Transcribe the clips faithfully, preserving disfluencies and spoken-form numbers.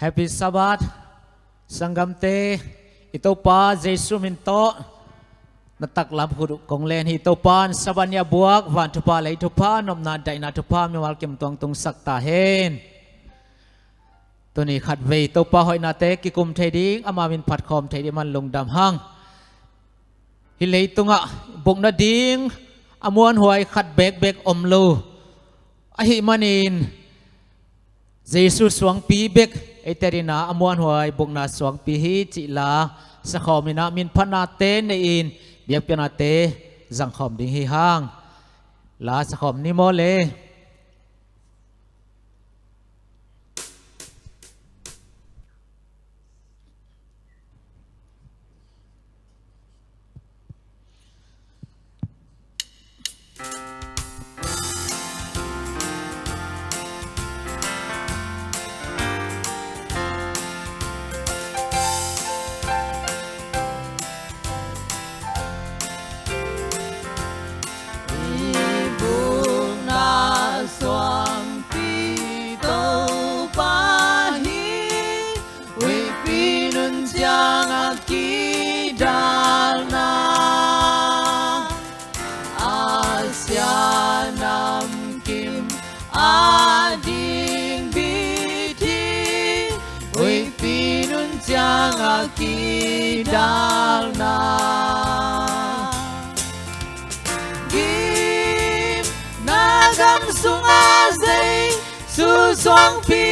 Happy Sabbath. Sanggamte, i Topa Jesu min tawh na taklam khut uh kong len hi. Topa in Sabbath ni a buak van thupha, lei thupha, nopna daihna thupha mimal kim tuang tungsak ta hen. Tuni khatvei Topa hoihnate kikum thei ding, ama min phatkhawm thei ding man lungdam hang. Hih leitungah buk nading a muanhuai khat bekbek om lo ahih manin Jesu suangpi bek eite adingin a muanhuai bukna suangpi hi cih la sakhawm in, min phatnate nei-in biakpiaknate zangkhawm ding hi hang. La sakhawm ni maw le. I bukna suangpi Topa hi, huihpi nun ciangah kidalna. Asia namkim ading bit hi, huihpi nun ciangah kidalna. Gimna gam sungah Jesu suangpi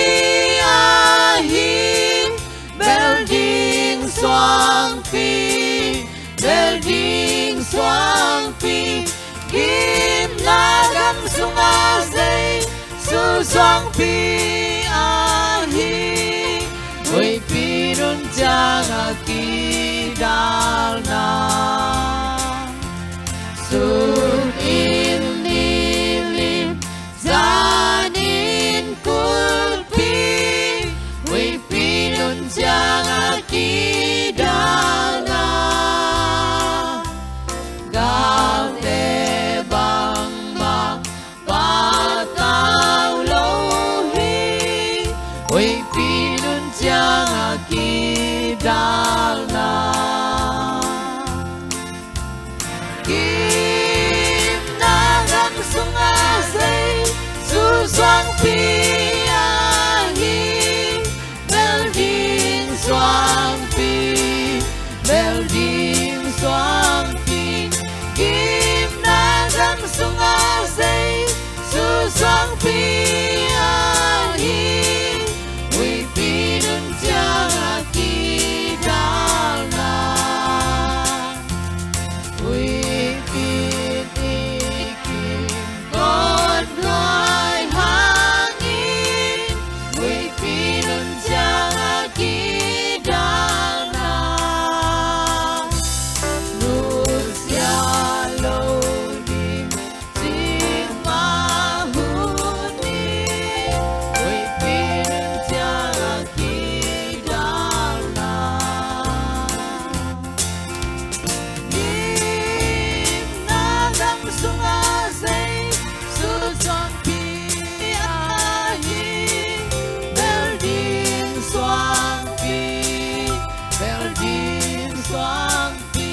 ahi, bel ding suangpi, bel ding suangpi. Gimna gam sungah Jesu suangpi ahi, huihpi nun ciangah kidalna. Sun in nilim, zan in kulhpi, huihpi nun ciangah kidalna. Galte bangmah patau lo hi, huihpi nun ciangah kidalna. Gimna gam sungah Jesu suangpi ahi, bel ding suangpi, bel ding suangpi. Gimna gam sungah Jesu suangpi ahi, huihpi nun ciangah kidalna. Huihpi tikim kawt luai hangin, huihpi nun ciangah kidalna. Nusia lo ding cih mah hun in, huihpi nun ciangah kidalna. Gimna gam sungah Jesu suangpi ahi, bel ding suangpi, bel ding suangpi.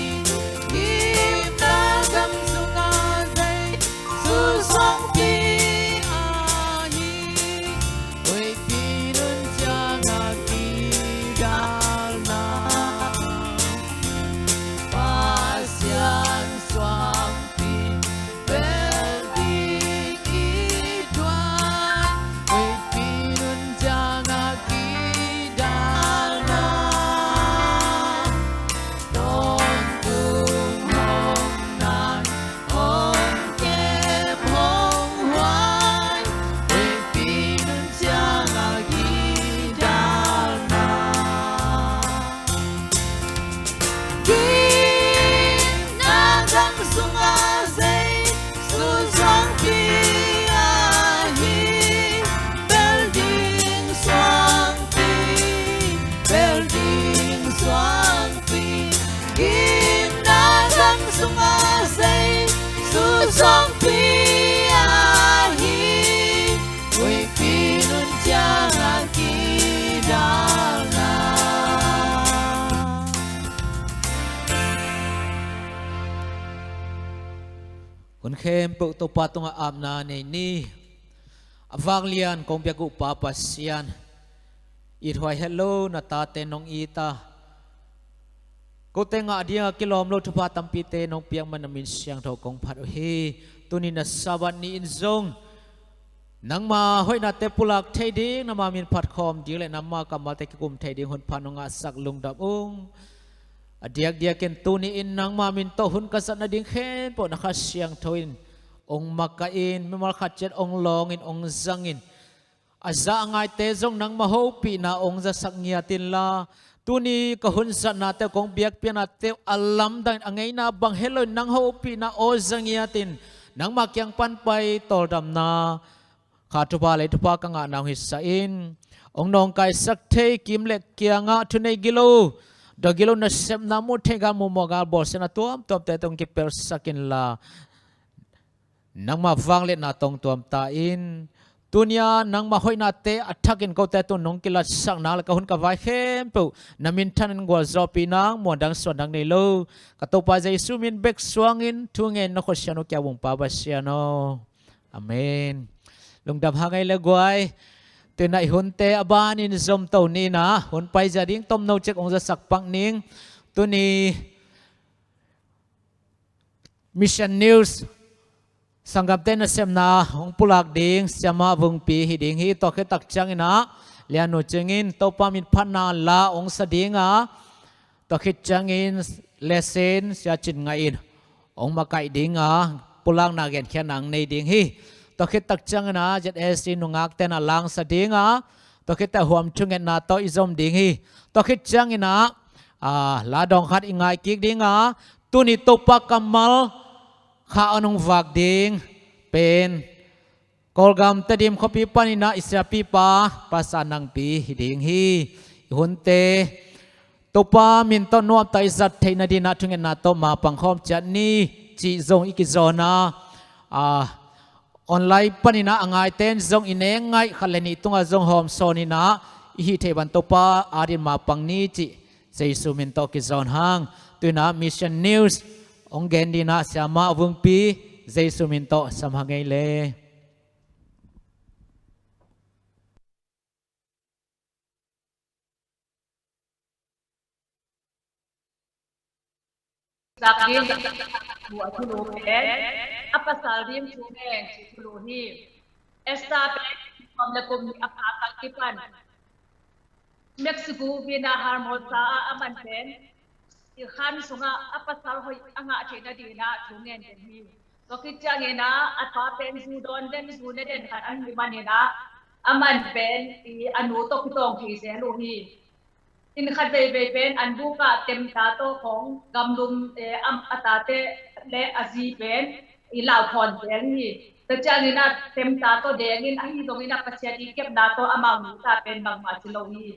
Gimna gam sungah Jesu suangpi ahi, huihpi nun ciangah kidalna. Pasian suangpi bel ding i tuan, huihpi nun ciangah kidalna. Tawntung hong nai, hong kep hong huai, huihpi nun ciangah kidalna. Gimna gam sungah Jesu suangpi ahi, bel ding suangpi, bel ding suangpi. Gimna gam sungah Jesu suangpi ahi, huihpi nun ciangah kidalna. Hun khempeuh Topa tungah apna nei ni. A vanglian kong biak uh Pa Pasian, ithuai het lo na tate nong it a, kote ngah dinga kilawm lo thupha tampite nong piak man na min siangtho kong phat uh hi. Tuni na Sabbath ni-in zong nangma hoihnate pulak thei ding, nangma min phatkhawm ding le nangma kammalte kikum thei ding hun pha nong ngahsak lungdam ung. A diakdiakin tuni-in nangma min tawh hun ka zat nading khempeuh na Kha Siangtho in ong makaih in, mimal khat ciat ong lawngin, ong zangin, a za a ngaite zong nangma hopihna ong zasak ngiat inla, tuni ka hun zatnate uh, kong biakpiaknate uh a lamdangin a ngeina bang het loin nang hopihna aw za ngiatin, nangma kiang pan pai tawldamna, kha thupha lei thupha ka ngahna hong hisa in, ong nawngkaisak thei kim le kiangah thunei gilo, dawgilo nasepna muh thei gal, muh mawh gal, bawlsiatna tuamtuamte tawh ong kipelsak inla, nangma vangliatna tawh ong tuam ta in. Tuni-a nangma hoihnate a thakin kote tung nong kilatsak nang le ka hun ka vai khempeuh na minthan in gualzawhpih nang, muandang suandang nei lo ka Topa Jesu min bek suangin thu ngen na khuasian uh kiabung Pa Pasian aw. Amen. Lungdam hang ei le guai. Tuna i hunte a banin zomto nina, hun paizia ding tomno cek ong zasak pak ning. Tuni Mission News sanggamte nasepna hong pulak ding siamah Vungpi hi ding hi. Tua khit tak ciangin ah Lianu Cing in Topa min phatna la ong sa ding a, tua khit ciangin lesson Sia Cin Ngaih in ong makaih ding a, pulakna genkhiatna ong nei ding hi. Tua khit tak ciangin ah Z S C nungakte na la ong sa ding a, tua khit tak huam thungetna tawh i zom ding hi. Tua khit ciangin ah, ah, la dawng khat i ngai kik ding a, tuni Topa kammal kha a nong vak ding pen Kawlgam Tedim khuapi panin ah i siapipa Pastor Nangpi hi ding hi. I hunte Topa min tawh nuamtak i zat theih nadingin ah thungetna tawh mapang khawm ciat ni cih zong i kizawn a, ah, online panin ah a ngaite in zong i neng ngaih, khat le nih tungah zong hawmsawn in ah i hih theih bang Topa adingin mapang ni cih Jesu min tawh kizawn hang. Tu-in ah Mission News ong gen dingin ah siamah Vungpi, Jesu min tawh sam hang ei le. Zak ding a thulu pen a pasal ding thu ngen cih thulu hi. Esther pen kum le kum nih a pha tak kipan Mexico, Vina Hermosa ah a man pen i khan sungah a pasal hoih a ngah theih nadingin ah thu ngen den hi. Tua khit ciangin ah a pa pen zu dawn den, zu ne den khat ahih manin ah a man pen i a nu tawh kitawng thei zel uh hi. In khat veivei pen an bukah temta tawh khawng gamlum, eh, am, a tate le a zi pen i laukhawm zel hi. Tua ciangin ah temta tawh dengin ahi zongin ah Pasian i kepna tawh amau nu ta pen bangmah ci lo hi.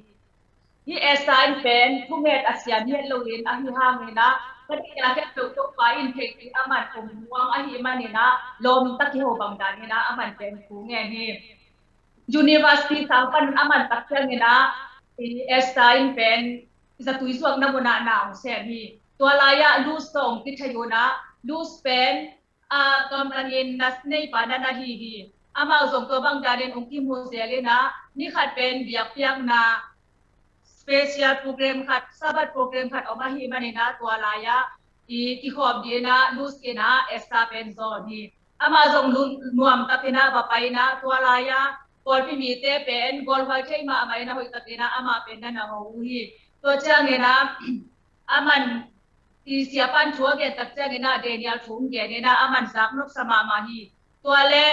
Hih Esther in pen thunget a siam hiat loin ahi hangin ah ka dikna khempeuh Topa in thei cih a man om muang ahih manin ah lawmta kiho bang danin ah a man pen thu ngen hi. University sang pan a man tak ciangin ah i Esther in pen zatui zuakna munah na ong sem hi. Tua lai-ah Luz tawh ong kithei un ah Luz pen a company in na neipa na na hi hi. Amau zong tua bang danin ong kimu zel in ah ni khat pen biakpiakna special program khat, Sabbath program khat om ahih manin ah tua lai-ah i kikhawm dingin ah Luz in ah Esther pen zawn hi. Amah zong nuam takin ah va pai in ah tua lai-ah pawlpi mite pen gualhuai thei mahmah in ah hoih takin ah amah pen na na ho uh hi. Tua ciangin ah a man i siapa'n thu a gen tak ciangin ah Daniel thu hong gen in ah a man zak nopsa mahmah hi. Tua le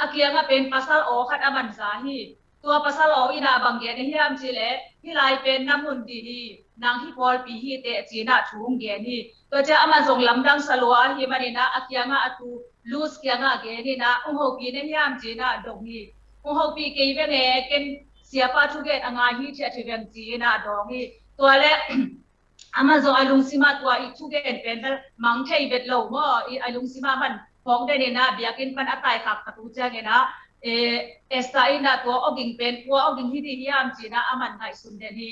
a kiangah pen pasal aw khat a man za hi. Tua pasal aw in ah bang gen a hiam cih leh hih lai pen na mun ding hi, nang hih pawlpi hi teh ci-in ah thu hong gen hi. Tua ciang a man zong lamdang sa lua ahih manin ah a kiangah a tu Luz kiangah gen in ah hong hopih na hiam ci-in ah dong hi. Hong hopih kei veng e, ken siapa thugen a ngai hi, thiah thei veng ci-in ah dawng hi. Tua le a man zong a lungsim ah tua i thugen pen bel mang thei vet lo maw, i a lungsim ah man phawk den in ah biakinn pan a taikhak tak uh ciangin ah, eh, Esther in ah tua awging pen kua awging hi ding hiam ci-in ah a man ngaihsun den hi.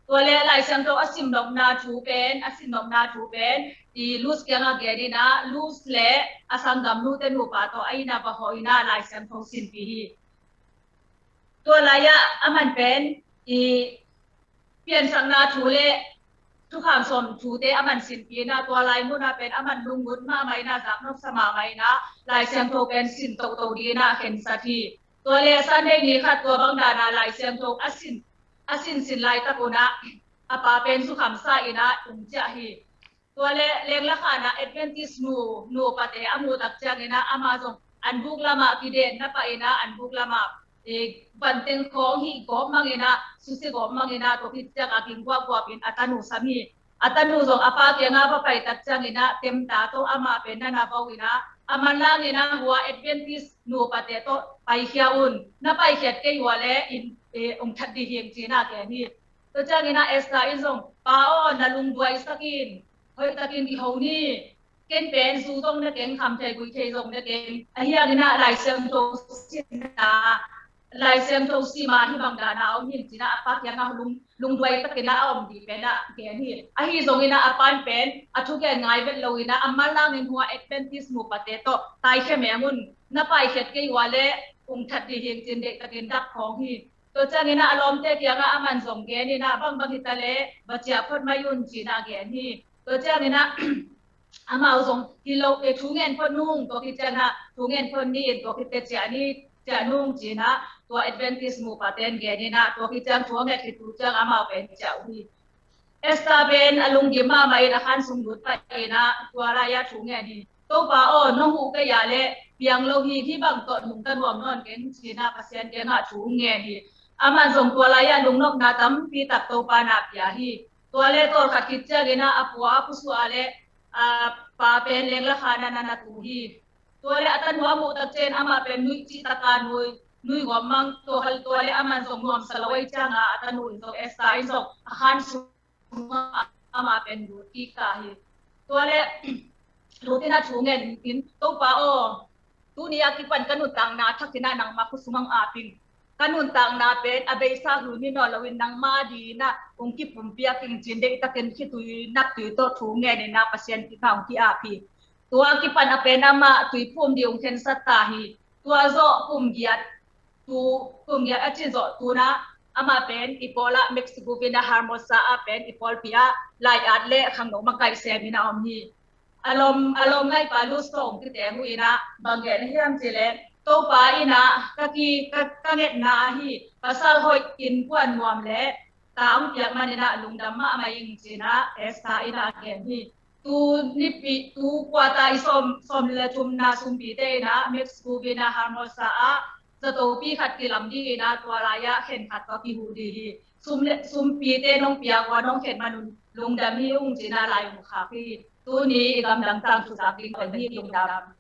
Tua le Lai Siangtho a sim nopna thu pen, a sim nopna thu pen, i Luz kiangah gen in ah, Luz le a sanggamnute nupa tawh a inn ah va hawh in ah Lai Siangtho sinpih hi. Tua lai-ah aman pen i piansakna thu le thukham sawm thute aman sinpih in ah, tua lai munah pen aman lungngut mahmah in ah, zaknopsa mahmah in ah, Lai Siangtho pen sin toto ding in ah khensat hi. Tua le Sunday ni khat tua bang dan ah Lai Siangtho a sin, a sinsin laitak un ah, a pa pen zukhamsa in ah tung ciah hi. Tua le lenglakhan ah Adventist nu, nupate a muh tak ciangin ah, amah zong anbuk lamah kiden na pah in ah, anbuk lamah, eh, vanteng khawng hih gawp mang in ah, susia gawp mang in ah, tua khit ciangah ging guapguap in a tanu sam hi. A tanu zong a pa kiangah va pai tak ciangin ah, temta tawh amah pen na na vo in ah, a manlang in ah, hua Adventist nupate tawh paikhia un, na paikhiat kei ua le in, eh, ong that dih hing ci-in ah gen hi. Tua ciangin ah Esther in zong, Pa aw, na lungduaisak in, hoihtakin kiho ni. Ken pen zu zong ne keng, kham thei gui thei zong ne keng. Ahi hangin ah Lai Siangtho simna, Lai Siangtho sim a hih bang dan a om hi ci-in ah a pa kiangah lung, lungduaitakin ah a om dih pen ah gen hi. Ahi zongin ah a pa in pen a thugen ngai vet lo in ah, a manlangin hua Adventist nupate tawh taikhia meng un, na paikhiat kei ua le ong that dih hing ci-in deihtakin dak khawng hi. Tua ciangin ah a lawmte kiangah aman zong gen in ah, bangbang hi ta leh va ciah phot mai un ci-in ah gen hi. Tua ciangin ah amau zong hi lo, eh, thu ngen phot nung, tua khit ciangin ah thu ngen phot ni, tua khit teh ciah ni, ciah nung ci-in ah tua Adventist nupate in gen in ah, tua khit ciang thu a nget khit uh ciang amau pen ciah uh hi. Esther pen a lunggim mahmah in a khan sung lut pah in ah, tua lai-ah thu ngen hi. Topa aw, nong huh kei a leh piang lo hi, hih bang tawh nungta nuam nawn keng ci-in ah Pasian kiangah thu ngen hi. Aman zong tua lai-ah lungnopna tampi tak Topa in ah pia hi. Tua le tawlkhat khit ciangin ah a pua a pusuah a leh, a, pa pen lenglakhan ah na na tu hi. Tua le a tanu a muh tak ciangin amah pen nuih cih taka nuih, nuih gawp mang, tua hal tua le aman zong nuamsa lo ahih ciangah a tanu in zong, Esther in zong a khan sung amah pen lut kik ta hi. Tua le lut in ah thu ngen in, Topa aw, tuni a kipan ka nuntakna thak in ah nangmah khut sungah ap ing. Ka nuntakna pen a beisa hlun hi nawn loin nangmah adingin ah ong kipumpiak ing ci-in deihtakin khitui naptui tawh thu ngen in ah Pasian kiangah ong ki-ap hi. Tua kipan a pen amah tuiphum ding ong khensat ta hi. Tua zawh kum giat, tu, kum giat a cin zawh tu-in ah amah pen i pawl ah, Mexico Villa Hermosa ah pen i pawlpi ah lai-at le khangno makaih sem in ah om hi. A lawm, a lawm ngaipa Luz tawh ong kiteng uh in ah bang gen hiam cih leh, Topa in ah ka ki, ka, ka ngetna ahi, pasal hoih innkuan nuam le ta ong piak manin ah lungdam mahmah ing ci-in ah Esther in ah gen hi. Tu nipi, tu quarter i sawm, sawm le thumna sumpite in ah Mexico Villa Hermosa ah zatopi khat kilam dingin ah tua lai-ah khen khat tawh kihuh dih hi. Sum le, sumpite nong piak ua nong khen man un lungdam hi ung ci-in ah lai ong khak hi. Tuni i gamdang tangthu zak ding pen hi. Lungdam.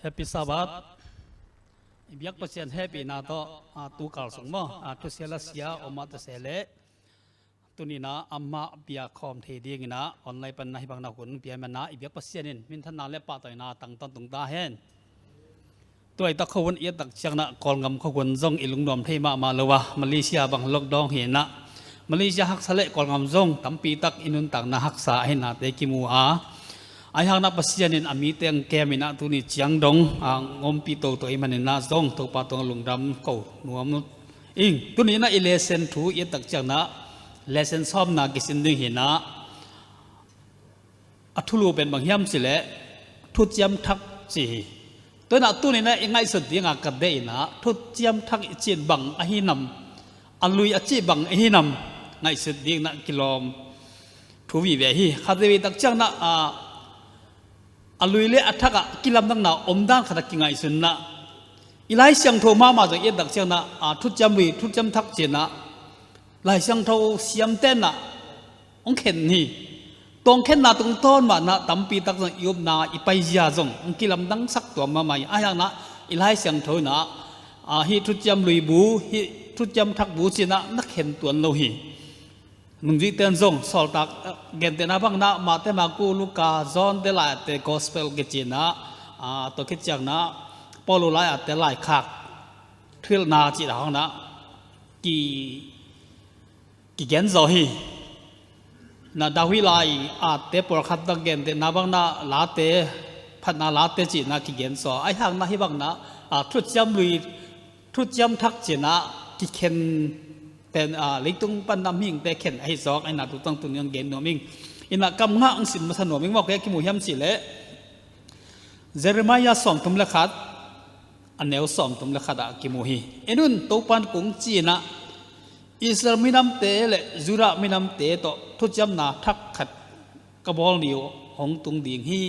Happy Sabbath. I biak Pasian hehpihna tawh, a, tu kal sung maw, a, thusia lasia om a ta se leh, tuni-in ah amah bia khawm thei dingin ah online panin ah hih bangin ah hun pia ahih manin ah i biak Pasian in minthanna le pahtawina tangtawn tung ta hen. Tua i tak khuahun i et tak ciangin ah Kawlgam khuahun zong i lungnuam thei mahmah lo a, Malaysia bang lockdown hi-in ah Malaysia haksa le Kawlgam zong tampi tak i nuntakna haksa ahihnate kimu a, ahi hangin ah Pasian in a mite hong kemin ah tuni ciang dong a, hong ompih toto ahih manin ah zong Topa tungah lungdam ko nuam ing. Tuni-in ah i lesson thu i et tak ciangin ah lesson sawmna kisin ding hi-in ah, a thulu pen bang hiam cih leh thuciam thak ci hi. Tua hi-in ah tuni-in ah i ngaihsut dingin ka deih in ah thuciam thak i cih bang ahi nam, a lui a cih bang ahi nam ngaihsut dingin ah kilawm thu vive hi. Khatvei tak ciangin ah, a, a lui le a thak ah kilamdanna omdan khat ah kingaihsun in ah, i Lai Siangtho mahmah zong i et tak ciangin ah, a, thuciam lui, thuciam thak ci-in ah Lai Siangtho siamte in ah hong khen hi. Tua hong khenna tungtawn mah in ah tampi tak zong i upna i paizia zong hong kilamdangsak tuam mahmah hi. Ahi hangin ah i Lai Siangtho in ah, a, hih thuciam lui bu, hih thuciam thak bu ci-in ah na khen tuan lo hi. Nungzuihte in zong Sawltak, eh, gentehna bangin ah Mate, Maku, Luka, John te lai-ate Gospel kici-in ah, a, tua khit ciangin ah Paulu lai-ate laikhak, thuhilhna cih dan hangin ah ki, kigen zaw hi. Na David lai-ate pawlkhat na gentehna bangin ah Late, Phatna Late ci-in ah kigen zaw. Ahi hangin ah hih bangin ah, a, thuciam lui, thuciam thak ci-in ah kikhen pen, a, leitung pan a mihingte khen ahi zawk, ahi hangin ah tu tang tuni-in hong gen nuam ing. Ina kam nga hong sim masa nuam ing maw, kei a kimu hiam cih leh Jeremiah sawmthum le khat, a neu sawmthum le khat ah kimu hi. En un, Topa in kong ci-in ah Israel minamte le Judah minamte tawh thuciamna thak khat ka bawl ni uh hong tung ding hi.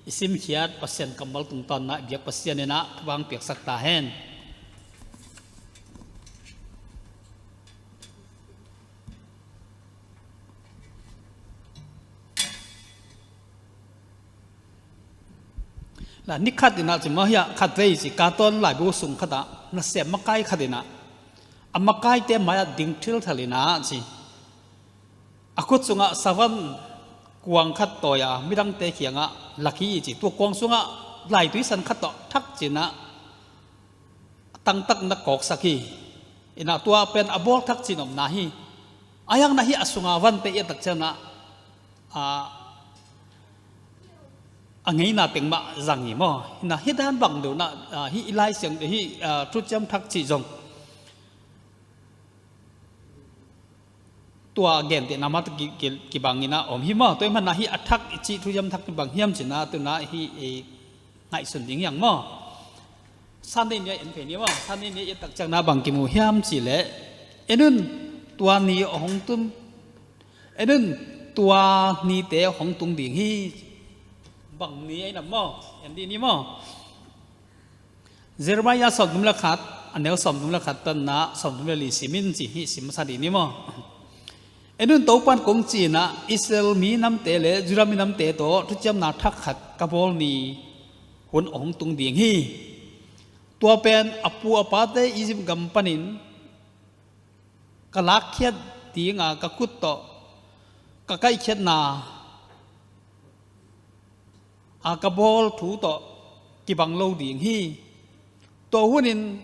I simkhiat Pasian kammal tungtawn in ah i biak Pasian in ah thupha hong piaksak ta hen. La, ni khat in ah ci maw, hiah khatvei ci, carton laibu sung khat ah nasem makai khat in ah a makaite mai-ah ding thilthal in ah ci, a khut sungah savan kuang khat tawi-a midangte kiangah lak hi ci. Tua kuang sungah laitui san khat tawh thak ci-in ah tangtak na kawksak hi. Ina tua pen a bawl thak ci-in omna hi. Ahi hangin ah hih a sunga vante i et tak ciangin ah, a, a ngeina teng mah zang hi maw. Hina hih dan bang deuh na, ah, hih i Lai Siangtho, hih, ah, thuciam thak cih zong tua gentehna mah tawh ki, ki, kibang in a om hi maw. Tua ahih manin a hih a thak i cih thuciam thak bang hiam cih na, tu-in a hih i ngaihsun ding hi hang maw. Sunday ni a en phei ni maw. Sunday ni a et tak ciang na bang kimu hiam cih leh, en un, tua ni a hong tun, en un, tua nite hong tung ding hi. Bang ni a hi na maw, en dih ni maw. Jeremiah sawmthum le khat, a neu sawmthum le khat pan a sawmthum le li sim in ci hi, sim masa dih ni maw. En un, Topa'n kong ci in a, Israel minamte le Judah minamte tawh thuciamna thak khat ka bawl ni hun a hong tung ding hi. Tua pen a pu a pate Egypt gam panin ka lakkhiat ding a, ka khut tawh ka kaihkhiatna a ka bawl thu tawh kibang lo ding hi. Tua hunin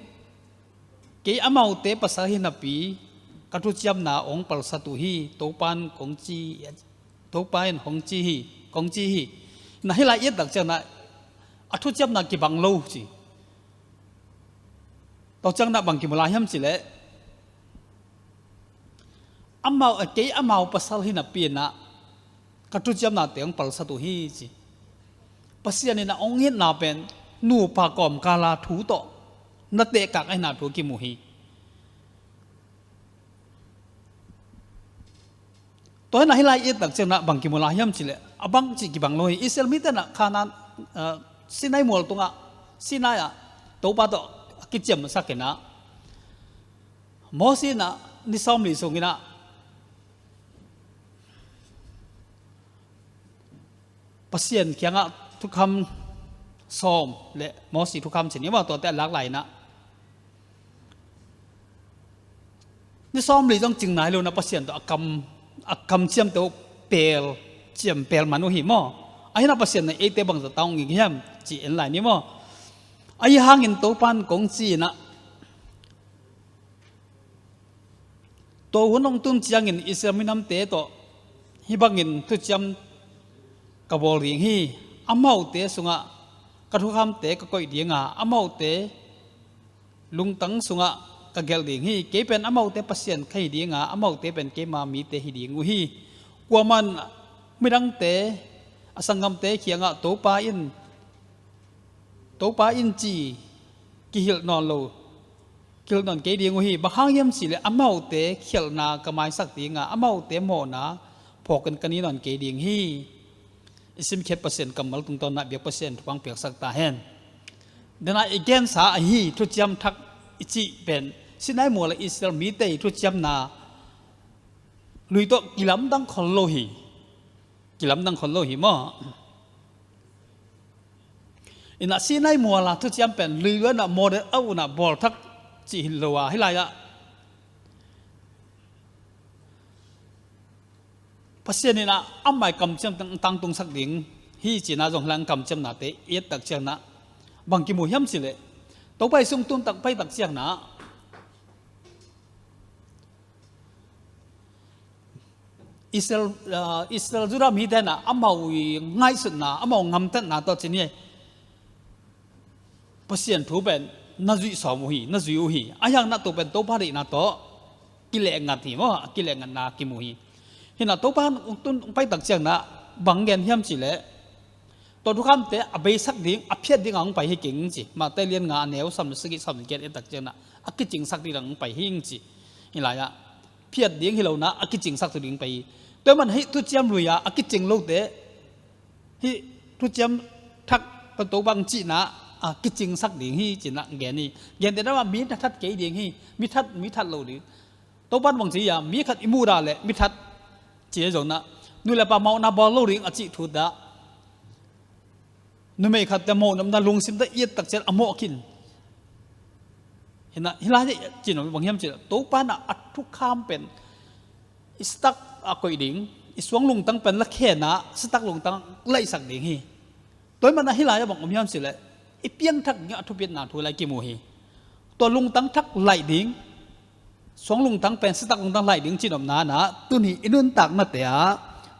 kei amaute pasal hi napi ka thuciamna hong palsat uh hi, Topa'n kong ci, Topa in hong ci hi, kong ci hi. Na hih lai i et tak ciang na a thuciamna kibang lo ci. Tua ciang na bang kimu lai hiam cih leh, amau, eh, kei amau pasal hi napi in a ka thuciamnate hong palsat uh hi ci. Pasian in a hong itna pen nupa kawmkal a thu tawh na tehkak ahihna thu kimu hi. Tua hi na hih lai i et tak ciang na bang kimu lai hiam cih leh, a bang cih kibang lo hi. Israel mite in a Kanaan, eh, Sinai mual tungah, Sinai ah Topa tawh a kiciamsak in a, Mosi in a ni sawmli sung in a Pasian kiangah thukham sawm le Mosi thukham ci ni maw, tuate a lak lai in a, ni sawmli zong cing nai lo in a Pasian tawh a kam, a kamciamte uh pel, ciam pel man uh hi maw. Ahi na Pasian in a eite bangzah tang hong it hiam cih en lai ni maw. Ahi hangin Topa'n kong ci in a, tua hun hong tun ciangin Israel minamte tawh hih bangin thuciam ka bawl ding hi. Amaute sungah ka thukhamte ka koih ding a, amaute lungtang sungah ka gelh ding hi. Kei pen amaute Pasian ka hi ding a, amaute pen keima mite hi ding uh hi. Kuamah in midangte, a sanggamte kiangah Topa in, Topa in ci kihilh nawn lo, kihilh nawn kei ding uh hi. Bang hang hiam cih leh amaute khialhna ka maisak ding a, amaute mawhna phawk in ka ni nawn kei ding hi. I simkhiat Pasian kammal tungtawn in a biak Pasian thupha hong piaksak ta hen. Tua na i gensa ahi thuciam thak i cih pen Sinai mual a Israel mite i thuciamna lui tawh kilamdang khol lo hi. Kilamdang khol lo hi maw. In a Sinai mual a thuciam pen lui luai in a model a un a bawl thak cih hi lo a, hih lai ah Pasian in a amah i kamciam tang, tangtungsak ding hi ci in a zong hih lai kamciamnate i et tak ciang na bang kimu hiam cih leh, Topa i sung tun tak pai tak ciang na Israel, ah, Israel Judah mite in a amau i ngaihsutna, amau ngamtatna tawh ci ni, Pasian thu pen na zuih sawm uh hi, na zuih uh hi. Ahi hang na tua pen Topa deihna tawh kileh ngat hi maw, a kileh ngatna kimu hi. Hi na Topa hong tun hong pai tak ciang na bang gen hiam cih leh, tua thukhamte a beisak ding, a phiat ding a hong pai hi keng ci. Matthai lian nga a neu sawm le sagih, sawm le giat i et tak ciang na a kicingsak ding a hong pai hi ing ci. Hih lai ah phiat ding hi lo in a, a kicingsak thu ding pai hi. Tua ahih manin hih thuciam lui a, a kicing lote, hih thuciam thak tua Topa hong cihna a kicingsak ding hi ci in a gen hi. Gentehna mah mi na that kei ding hi, mi that, mi that lo ding. Topa'n bang ci hiam, mi khat i muh dah leh mi that ci hi zong na, nu le pa mawhna bawl lo ding a cih thu dah. Numei khatte mawh nopna lungsim tawh i et tak ciang a mawh khin. Hi na, hih lai ah cih nop bang hiam cih leh, Topa in a thukham pen i sitak a koih ding, i suang lungtang pen lakhen a sitak lungtang laihsak ding hi. Tua ahih manin a hih lai ah bang om hiam cih leh, i piangthak ding a thupitna thu lai kimu hi. Tua lungtang thak laih ding, suang lungtang pen sitak lungtang laih ding cih nopna in a, tuni i nuntaknate ah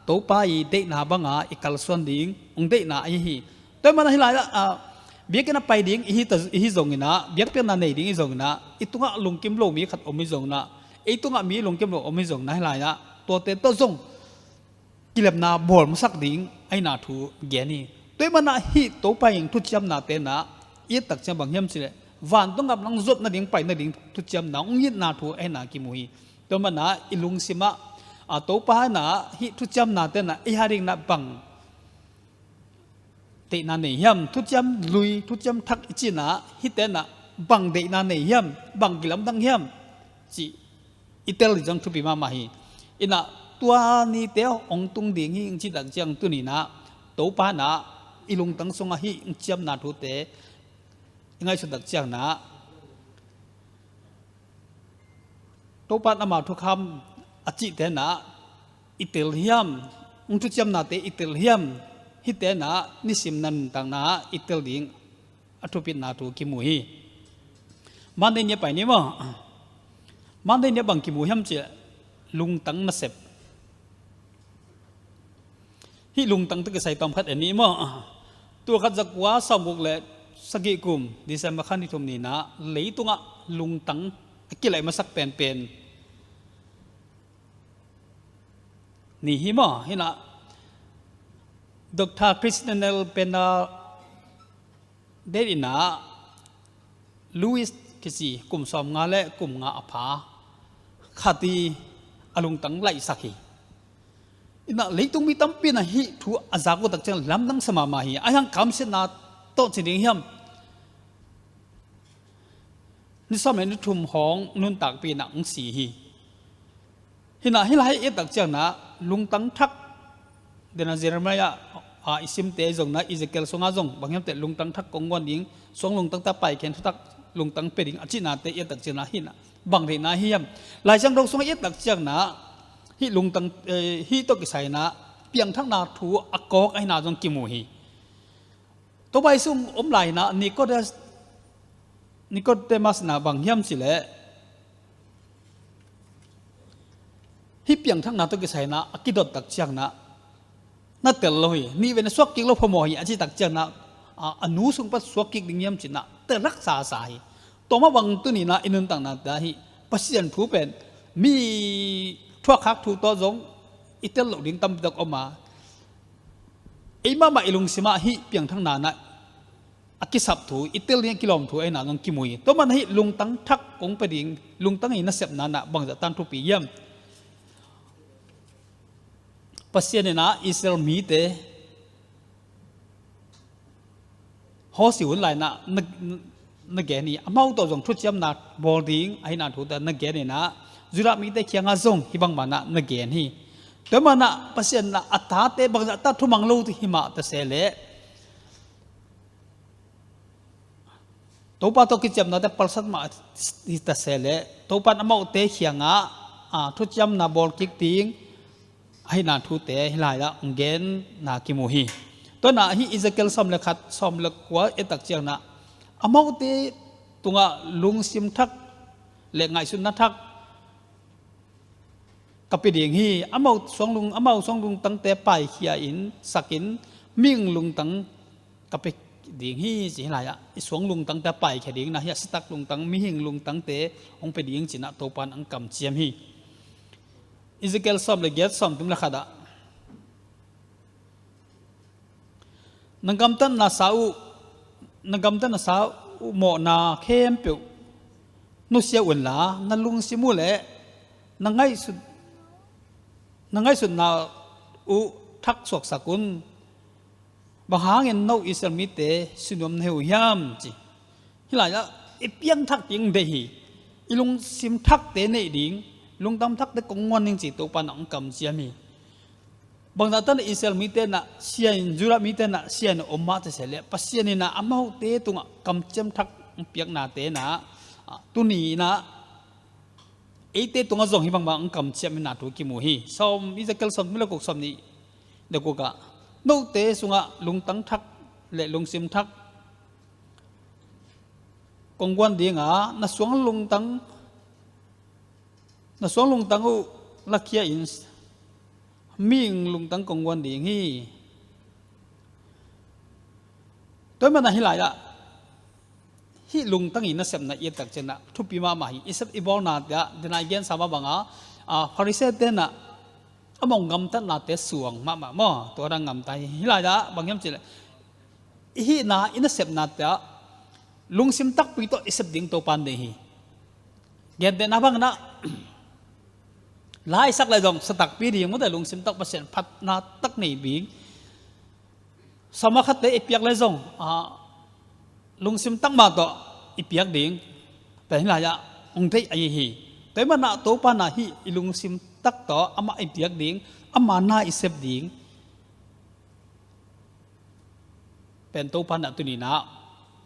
Topa i deihna bang a i kalsuan ding, hong deihna ahi hi. Tua hi manin ah hih lai-ah, ah, biakinn ah pai ding i hi ta, i hi zongin ah, biakpiakna nei ding i zongin ah, i tungah lungkim lo mi khat om i zongin ah, ei tungah mi lungkim lo om i zongin ah hih lai-ah, tuate tawh zong kilemna bawl masak ding ahihna thu gen hi. Tua hi manin ah hih Topa in thuciamnate in ah i et tak ciang bang hiam cih leh, vantung gam nang zuat nading, pai nading thuciamna hong itna thu ahihna kimu hi. Tua hi manin ah i lungsim ah, ah, Topa in ah hih thuciamnate in ah ei a dingin ah bang deihna nei hiam, thuciam lui, thuciam thak i cih in ah, hihte in ah bang deihna nei hiam, bang kilamdang hiam cih i tel ding zong thupi mahmah hi. In ah tua nite hong tung ding hi, hong cih tak ciang tuni in ah Topa in ah i lungtang sungah hih hong ciamna thute i ngaihsut tak ciang in ah, Topa in ama thukham a cihte in ah i tel hiam, hong thuciamnate i tel hiam, hihte in ah nisim nuntakna ah i tel ding a thupitna thu kimu hi. Monday ni a pai ni maw? Monday ni a bang kimu hiam cih leh lungtang nasep. Hih lungtang tawh kisai tawm khat en ni maw? Tul khat za kua sawmguk le sagih kum December kha ni thum ni in ah leitungah lungtang a kilaih masak penpen ni hi maw? Hi in ah Doctor Christenel Bernard Date in ah Louis kici kum sawmnga le kum nga a pha khat in a lungtang laihsak hi. In ah leitung mi tampi in ah hih thu a zak uh tak ciang lamdang sa mahmah hi. Ahih hang kamsiatna tawh ci ding hiam, ni sawm le ni thum hong nuntakpih in ah hong si hi. Hi in ah hih lai i et tak ciang in ah lungtang thak, den a Jeremiah, ah, i simte zong in ah Ezekiel sungah zong bang hiam cih leh lungtang thak kong guan ding, suang lungtang tawh a paikhia in thutak lungtang pia ding a cihnate i et tak ciang in ah hi in ah bang deihna hiam? Lai Siangtho sungah i et tak ciang in ah hih lungtang, eh, hih tawh kisai in ah piangthakna thu a kawk ahihna zong kimu hi. Topa Jesu hong om lai in ah Nicodemus, Nicodemus in ah bang hiam cih leh, hih piangthakna tawh kisai in ah a kidot tak ciang in ah na tel lo hi, nih vei na suak kik lo phamawh hi a cih tak ciang in ah, a, a nu sung pan suak kik ding hiam cih in ah tel haksa sa hi. Tua mah bang tuni in ah i nuntaknate ah hih Pasian thu pen mi thuakkhak thu tawh zong i tel loh ding tampi tak om a, ei mahmah i lungsim ah hih piangthakna in ah a kisap thu, i tel ding a kilawm thu ahihna zong kimu hi. Tua manin ah hih lungtang thak kong pia ding, lungtang i nasepna in ah bangzah tan thupi hiam? Pasian in ah Israel mite Hosi hun lai in ah na, na gen hi. Amau tawh zong thuciamna bawl ding ahihna thute na gen in ah, Judah mite kiangah zong hih bangmah in ah na gen hi. Tua manin ah Pasian in ah a tate bangzah tan thumang lo hi mah ta se leh, Topa tawh kiciamnate palsat mah hi ta se leh, Topa in amaute kiangah, a, thuciamna bawl kik ding ahihna thute hih lai-ah hong genna kimu hi. Tua in ah hih Ezekiel sawm le khat, sawm le kua et tak ciang in ah, amaute tungah lungsim thak le ngaihsutna thak ka pia ding hi. Amau suang lung, amau suang lungtangte paikhia in, sak in, mihing lungtang ka pia ding hi, ci hi lai-ah. I suang lungtangte paikhia ding in ah, hih a sitak lungtang, mihing lungtangte hong pia ding ci in ah Topa in hong kamciam hi. Ezekiel sawm le giat, sawmthum le khat ah, na gamtatna sa uh, na gamtatna sa uh mawhna khempeuh nusia un la, na lungsim uh le na ngaihsut, na ngaihsutna uh thak suaksak un. Bang hangin no Israel mite si nuam na hi uh hiam, ci. Hih lai-ah i piangthak ding deih hi. I lungsim thakte neih ding, lungtang thakte kong guan ding ci Topa in hong kamciam hi. Bangzah tan Israel mite in ah sia in, Judah mite in ah sia in om mah ta se leh, Pasian in ah amaute tungah kamciam thak hong piaknate in ah, a, tuni in ah eite tungah zong hih bangmah hong kamciam ahihna thu kimu hi. Sawm, Ezekiel sawmthum le guk, sawmnih le guk ah, note sungah lungtang thak le lungsim thak kong guan ding a, na suang lungtang, na suang lungtang uh lakhia in, mihing lungtang kong guan ding hi. Tua hi mana hih lai-ah hih lungtang i nasepna i et tak ciangin ah thupi mahmah hi. I sep i bawlnate ah, dena i gensa mah banga, a, Pharisee-te in ah amau gamtatnate suang mahmah maw, tua dang gamta hi. Hih lai-ah bang hiam cihleh, i hihna i nasepnate ah lungsim takpi tawh i sep ding Topa'n deih hi. Gentehna bangin ah, la i sak leh zong sa takpi ding, mawte, lungsim tak, Pasian phatna tak nei ding. Sawm ah khatte i piak leh zong, a, lungsim tak mah tawh i piak ding, tua hi lai-ah hong deih ahi hi. Tua hi mana Topa'n ah hih i lungsim tak tawh amah i piak ding, ama na i sep ding pen Topa'n ah tuni-in ah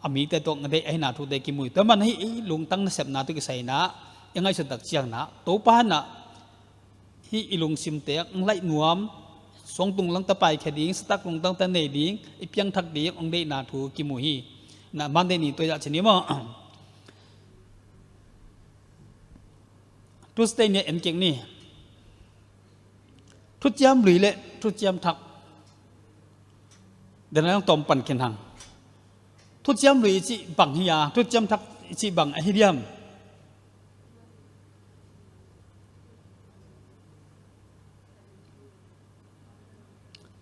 a mite tawh a deih ahihna thute kimu hi. Tua hi mana hih i lungtang nasepna tawh kisai-in ah i ngaihsut tak ciangin ah Topa'n ah hih i lungsimte hong laih nuam, suangtung langte paikhia ding, sa tak lungtangte nei ding, i piangthak ding hong deihna thu kimu hi. Na Monday ni tua i ah ci ni maw? Tuesday ni en kik ni. Thuciam Lui leh Thuciam Thak, dena hong tawm pan khin hang. Thuciam Lui i cih bang hi a, Thuciam Thak i cih bang ahi diam?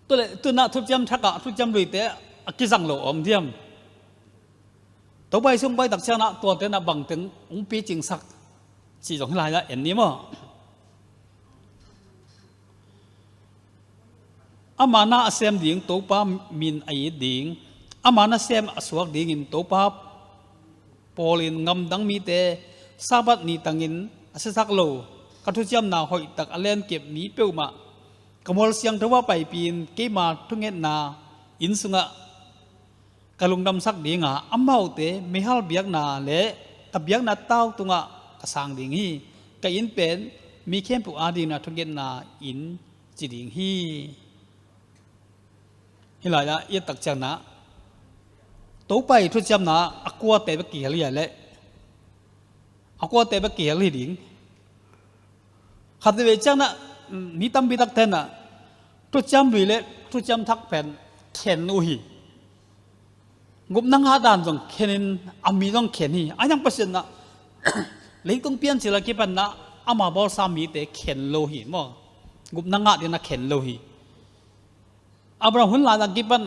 Tua leh tu-in ah Thuciam Thak ah Thuciam Luite a kizang lo a om diam? Topa Jesu hong pai tak ciangin ah tuate in ah bangteng hong picingsak cih zong hih lai-ah en ni maw? Ama na a sem ding Topa min a it ding, ama nasem a suak dingin Topa pawlin ngamdang mite Sabbath ni tangin a siasak lo, ka thuciamna hoihtak a lenkip mi peuhmah ka mual siangtho ah paipi-in keima thungetna inn sungah ka lungdamsak ding a, amaute meihal biakna leh ka biakna tau tungah ka sang ding hi. Ka inn pen mi khempeuh adingin ah thungetna inn ci ding hi. Hih lai-ah i et tak ciangin ah Topa i thuciamna a kuate bek kihel hi a leh, a kuate bek kihel hi ding. Khatvei ciangin ah, mm, mi tampi takte in ah Thuciam Lui leh Thuciam Thak pen khen uh hi. Gupna ngah dan zong khenin a mi zong khen hi. A hiang Pasian in ah leitung piancil a kipan in ah ama bawlsa mite khen lo hi maw? Gupna ngah dingin ah khen lo hi. Abraham hun lai a kipan,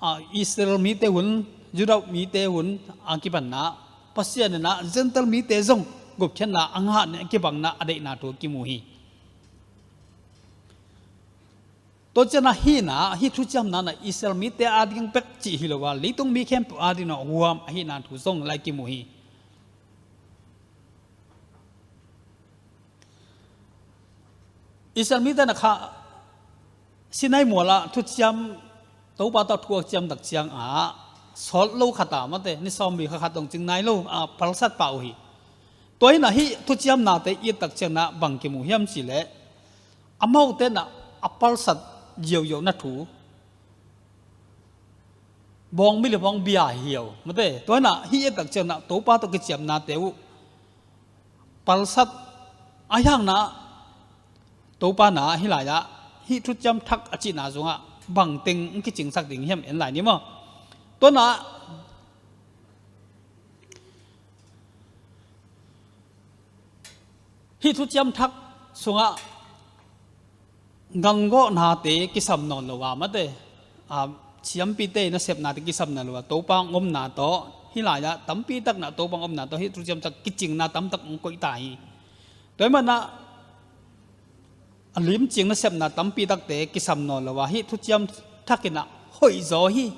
a, Israel mite hun, Judah mite hun a kipan in ah Pasian in ah Gentile mite zong gupkhiatna a ngah ni a kibangna a deihna thu kimu hi. Tua ciangin ah hih in ah, hih thuciamna in ah Israel mite ading bek cih hi lo a, leitung mi khempeuh adingin ah huam ahihna thu zong lai kimu hi. Israel mite in ah kha Sinai mual ah thuciam, Topa tawh thu a ciam tak ciangin ah sawt lo khat a, mate, ni sawmli kha khat dong cing nai lo a palsat pah uh hi. Tua hi in ah hih thuciamnate i et tak ciangin ah bang kimu hiam cihleh, amaute in ah a palsat ziauziau na thu, bawng milip hong bia hiau, mate. Tua hi in ah hih i et tak ciangin ah Topa tawh kiciamnate uh palsat a, hiang in ah Topa in ah hih lai-ah hih Thuciam Thak a cihna sungah bangteng hong kicingsak ding hiam en lai ni maw? Tua hi in ah hih Thuciam Thak sungah gangawhnate kisam nawn lo a, mate, a, siampite nasepnate kisam nawn lo a, Topa hong omna tawh, hih lai-ah tampi tak in ah Topa hong omna tawh hih Thuciam Thak kicingna tamtak hong koih ta hi. Tua hi in ah a limcing nasepna tampi takte kisam nawn lo a, hih Thuciam Thak in ah hoihzaw hi.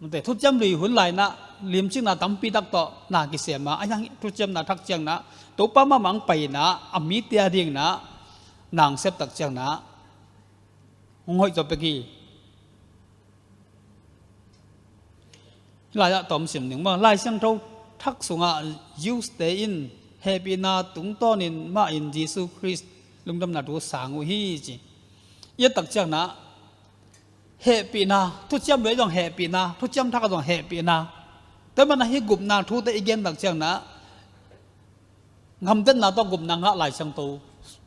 Mate, Thuciam Lui hun lai in ah limcingna tampi tak tawh na kisem a, a hiang Thuciamna Thak ciangin ah Topa mahmah hong pai in ah a mite adingin ah na hong sep tak ciangin ah hong hoihzaw pek hi. Hih lai-ah tawm sim ning maw? Lai Siangtho Thak sungah Jews-te in hehpihna tungtawnin mah in Jesu Khrist lungdamna thu sang uh hi ci. I et tak ciangin ah hehpihna, Thuciam Lui zong hehpihna, Thuciam Thak zong hehpihna. Tua hi in ah hih gupna thute i gen tak ciangin ah gamtatna tawh gupna ngah Lai Siangtho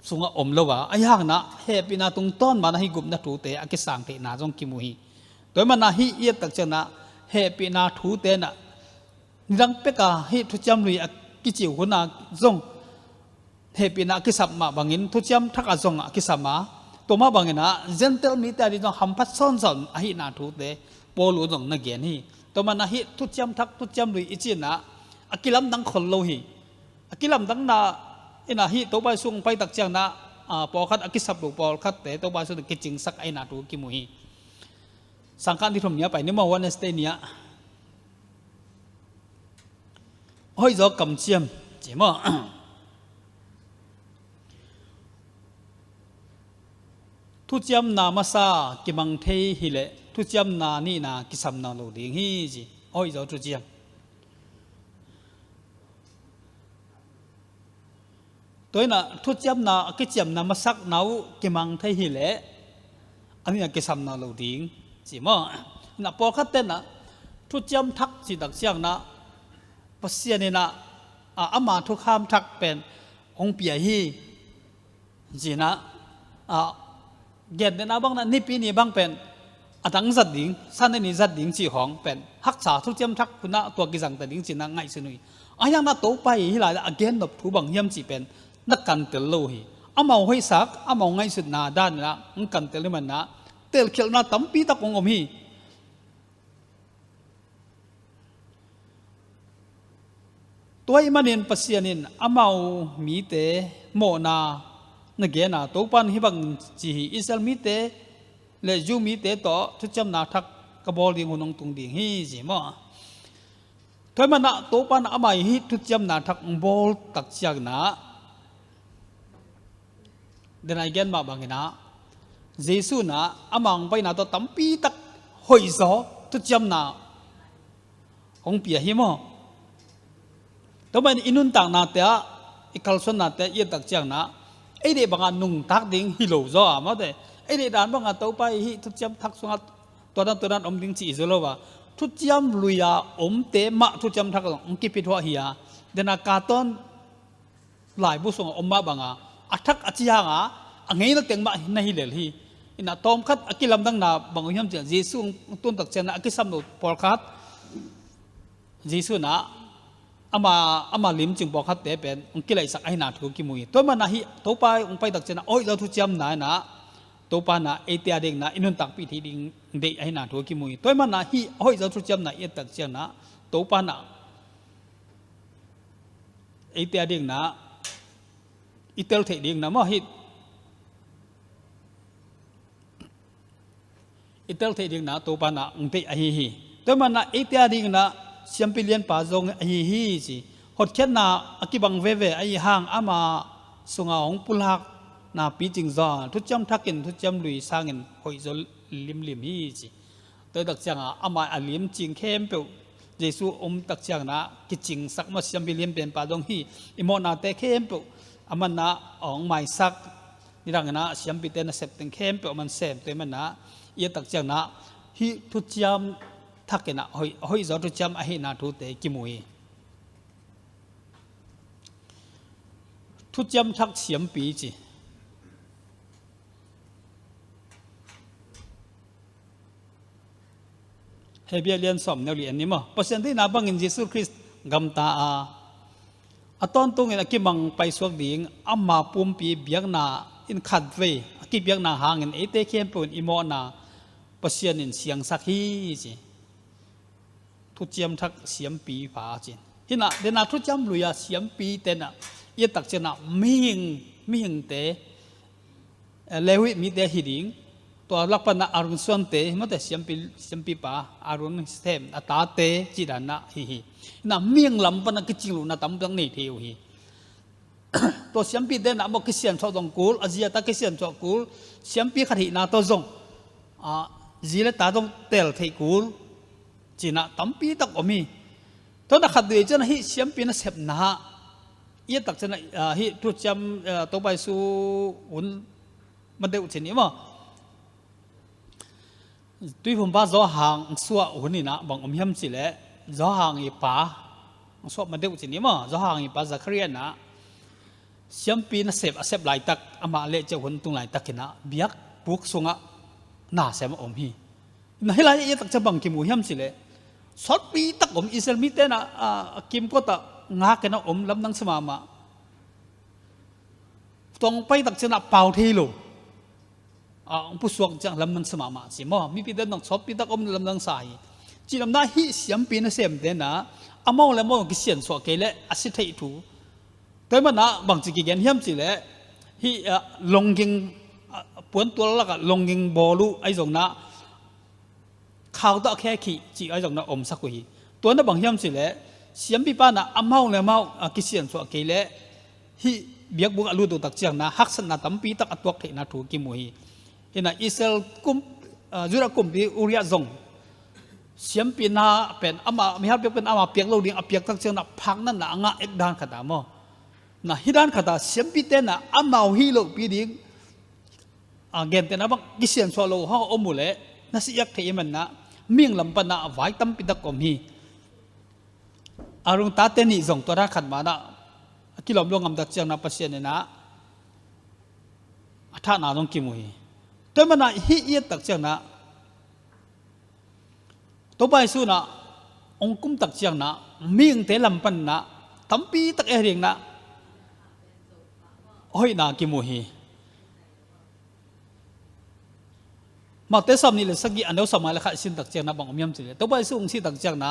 sungah om lo a, a hiang in ah hehpihna tungtawn mah in ah hih gupna thute a kisang theihna zong kimu hi. Tua hi in ah hih i et tak ciangin ah hehpihna thute in ah nidang pek a hih thuciam lui a kiciu hun ah zong hehpihna a kisam mah bangin thuciam thak ah zong a kisam a, tua mah bangin ah Gentile mite a ding zong hamphat sawnsawn ahihna thute Paul un zong na gen hi. Tua manin ah hih thuciam thak thuciam lui i cih in ah a kilamdang khol lo hi. A kilamdangna in ah hih Topa Jesu hong pai tak ciangin ah, a, pawlkhat a kisap lo pawlkhatte Topa Jesu in kicingsak ahihna thu kimu hi. Sangkah ni thum ni a pai ni maw, Wednesday ni ah. Hoih zaw kamciam ci maw? Thuciamna masa kimang thei hileh thuciamna nihna kisam nawn lo ding hi ci. Hoih zaw thuciam. Tua in ah thuciamna a kiciamna masakna uh kimang thei hileh a nihna kisam nawn lo ding ci maw? In ah pawlkhatte in ah thuciam thak cih tak ciangin ah Pasian in ah, a, ama thukham thak pen hong pia hi. Ci in ah, a, gentehna bang in ah Nipi ni bang pen a dang zat ding, Sunday ni zat ding cih khawng pen haksa thuciam thak hun ah tua kizang ta ding ci in ah ngaihsun uh hi. Ahi hangin ah Topa in hih lai ah a gennop thu bang hiam cih pen na kantel lo hi. Amau hoihsak, amau ngaihsutna dan in ah hong kantel hi manin ah telkhialhna tampi tak hong om hi. Tua ahih manin Pasian in amau mite mawhna na gen a, Topa in hih bang ci hi, Israel mite le Jew mite tawh thuciamna thak ka bawl ding hun hong tung ding hi ci maw? Tua ahih manin ah Topa in amah hih thuciamna thak hong bawl tak ciangin ah, den a i gen mah bangin ah Jesu in ah ama hong paina tawh tampi tak hoihzaw thuciamna hong pia hi maw? Tua manin i nuntaknate ah, i kalsuannate ah i et tak ciangin ah ei deih bangah nungtak ding hi lo zaw a mawte, ei deih dan bangah Topa in hih thuciam thak sungah tua dan tua dan om ding ci hi zaw lo a, thuciam lui a omte mah thuciam thak hong kipia thuah hi a, den a ka tawn laibu sungah om mah banga a thak a ciang a, a ngeina teng mah na hi lel hi. In ah tawmkhat a kilamdanna bang hiam cih leh Jesu hong tun tak ciangin ah a kisam lo pawlkhat, Jesu in ah ama, ama limcing pawlkhatte pen hong kilaihsak ahihna thu kimu hi. Tua ahih manin ah hih Topa hong pai tak ciangin ah hoihzaw thuciamna in ah Topa in ah eite a dingin ah i nuntakpih theih ding deih ahihna thu kimu hi. Tua ahih manin ah hih hoihzaw thuciamna i et tak ciangin ah Topa in ah eite a dingin ah i tel theih dingin ah maw, hih i tel theih dingin ah Topa in ah hong deih ahi hi. Tua ahih manin ah eite a dingin ah siampi lianpa zong ahi hi ci. Hotkhiatna a kibang veve ahih hang ama sungah hong pulakna picing zaw a, thuciam thak in thuciam lui sangin hoihzaw limlim hi ci. Tua tak ciangin ah amah a limcing khempeuh Jesu om tak ciangin ah kicingsak mah siampi lianpa zong hi. I mawhnate khempeuh aman ah hong maisak, nidangin ah siampite nasep teng khempeuh aman sem. Tua ahih manin ah i et tak ciangin ah hih thuciam thak in ah hoih, hoihzaw thuciam ahihna thute kimu hi. Thuciam thak siampi ci. Hebru lian sawm neu li en ni maw? Pasian deihna bangin Jesu Khrist gamta a, a tawntungin a kimang paisuak ding ama pumpi biakna in khatvei a kipiakna hangin eite khempeuh in i mawhna Pasian in siangsak hi ci. Thuciam thak siampi pa cin. Hi in ah, den a thuciam lui a siampi ten ah, i et tak ciangin ah mihing, mihingte, eh, Levi mite hi ding, tua lak pan ah Aaron suante, mate siampi, siampi pa, Aaron sem, a tate, cih dan ah hi hi. Hi in ah mihing lam pan ah kicing lohna tampi tak nei thei uh hi. Tua siampite in ah maw kisiansuah zong kul, a zi a ta kisiansuah kul, siampi khat hihna tawh zong, a, zi le ta zong tel theih kul, ci in ah tampi tak om hi. Tua in ah khat vei ciangin ah hih siampi nasepna ah, i et tak ciangin ah, a, hih thuciam, a, Topa Jesu hun ma deuh ci ni maw? Tuiphumpa Johan suah hun in ah bang om hiam cih leh, Johan i pa, suah ma deuh ci ni maw, Johan i pa Zakaria in ah siampi nasep a sep laitak, amah leh ciah hun tung laitakin ah biakbuk sungah na sem a om hi. Na hih lai i et tak ciang bang kimu hiam cih leh, Sawtpi tak om Israel mite na, a, a kimkot ah ngak in a om lamdang sa mahmah. Tawng pai tak ciang a pau thei lo. A, hong pusuak ciang lamdang sa mahmah ci maw. Mipite na sawtpi tak om lamdang sa hi. Ci lamdang hih siampi nasemte na amau le amau kisiansuah kei leh a si theih thu. Tua ahih manin bangci kigen hiam cih leh hih, a, longging, a, puantual lakah longging bawl uh ahi zongin khau tawh a khe khih cih ahi zongin omsak uh hi. Tua na bang hiam cih leh siampipa na amau le amau, a, kisiansuah kei leh hih biakbuk a lut uh tak ciangin haksatna tampi tak a tuak theihna thu kimu hi. Hi na Israel kum, a, Judah kumpi Uriah zong siampi na pen ama, mihal piak pen ama piak lo ding a piak tak ciangin phaknatna a ngah ek dan khat a maw. Na hih dan khat a siampite na amau hih lohpi ding, a, gentehna bang kisiansuah lo hong om uh leh na si ek thei ahih manin mihing lam panin a vai tampi tak om hi. Aaron tate nih zong tua dan khat mah na a kilawm lo ngam tak ciangin Pasian in a thahna zong kimu hi. Tua ahih manin hih i et tak ciangin Topa Jesu in hong kum tak ciangin mihingte lam panin tampi tak ei dingin hoihna kimu hi. Mate sawmnih le sagih a neu sawmnga le khat i sin tak ciangin bang om hiam cih leh Topa Jesu hong sih tak ciangin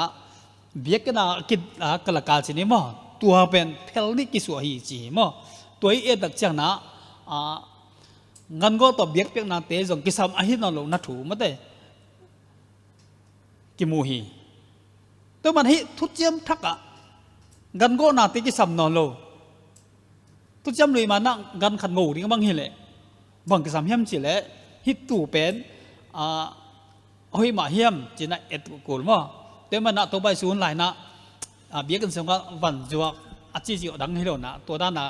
biakinn a ki, a, kalakal ci ni maw. Tua pen phel nih kisuah hi ci hi maw. Tua i et tak ciangin, a, gangawh tawh biakpiaknate zong kisam ahi nawn lohna thu mate kimu hi. Tua ahih manin hih thuciam thak ah gangawhnate kisam nawn lo. Thuciam lui manin gan khat ngo ding bang hi leh bang kisam hiam cih leh hih tu pen, a, hoih mah hiam ci-in et kul maw. Tua ahih manin Topa Jesu hun lai-in, a, biakinn sungah van zuak a ci zioh dang hi lo-in tua dan a,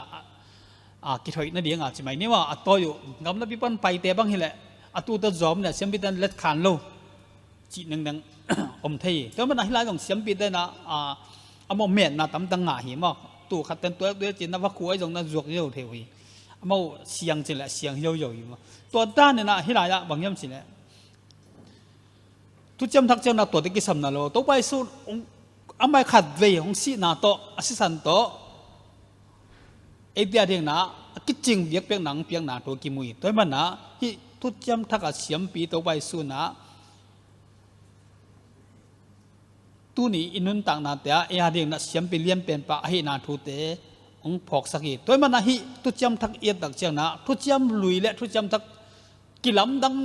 a, kithoih nading a ci mai ni maw. A tawi uh gamlapi pan paite bang hi leh a tu tawh zawm leh siampite in let khan lo cih nengdang om thei hi. Tua ahih manin hih lai zong siampite in, a, a maw metna tamtang ngah hi maw. Tu khat ten tua, tua ci-in va khu ahi zongin zuak zo thei uh hi. A maw siang cih leh siang zo zo hi maw. Tua dan in hih lai ah bang hiam cih leh thuciam thak ciangin tuate kisam nawn lo. Topa Jesu hong, a mai khat vei hong sihna tawh, a sisan tawh eite a dingin a kicing biakpiakna hong piakna thu kimu hi. Tua ahih manin hih thuciam thak a siampi Topa Jesu in tuni i nuntaknate ah ei a dingin siampi lianpen pa ahihna thute hong phawksak hi. Tua ahih manin hih thuciam thak i et tak ciangin thuciam lui le thuciam thak kilamdang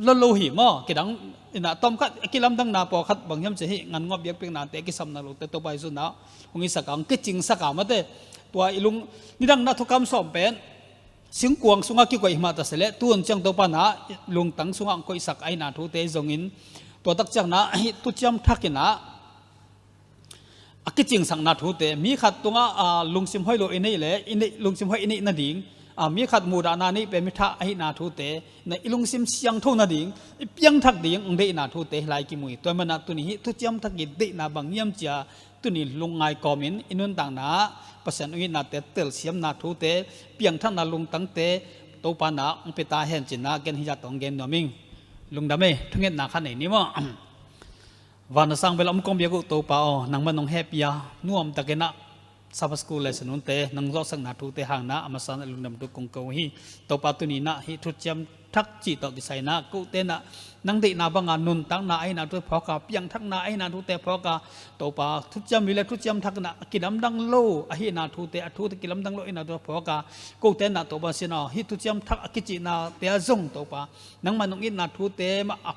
lo lo hi maw. Kidang in a tawmkhat kilamdangna pawlkhat bang hiam cih leh hih gangawh biakpiaknate kisam nawn lote Topa Jesu in hong hisak a, hong kicingsak a mate. Tua i lung, nidang in thukham sawm pen singkuang sungah kikoih hi mah ta se leh tu hun ciang Topa in lungtang sungah hong koihsak ahihna thute zongin tua tak ciangin hih thuciam thak in a kicingsakna thute, mi khat tungah, a, lungsim hoih lo i neih leh i neih, lungsim hoih i neih nading, a, mi khat muhdahna neih pen mi thah ahihna thute, na i lungsim siangtho nading, i piangthak ding hong deihna thute hih lai kimu hi. Tua ahih manin tuni hih thuciam thak i deihna bang hiam ci-a tuni lungngai kawmin i nuntakna ah Pasian hong itnate telsiamna thute, piangthakna lungtangte Topa in hong pia ta hen ci-in ken hih zah tawh hong gen nuam ing. Lungdam ei, thungetna khat nei ni maw. Van a sang bel a om kong biak uh Topa aw, nangmah in hong hehpih a, nuamtakin a Sabbath school lesson hunte nong zawhsakna thute hangin a masa in lungdam thu kong ko hi. Topa tuni in hih thuciam thak cih tawh kisai in kote in nang deihna banga nuntakna ahihna thute phawk a, piangthakna ahihna thute phawk a, Topa thuciam lui le thuciam thak in a kilamdang lo ahihna thute, a thute kilamdang lo ahihna thute phawk a, kote in Topa sin aw, hih thuciam thak a kicihnate ah zong Topa nangmah in hong itna thute mah a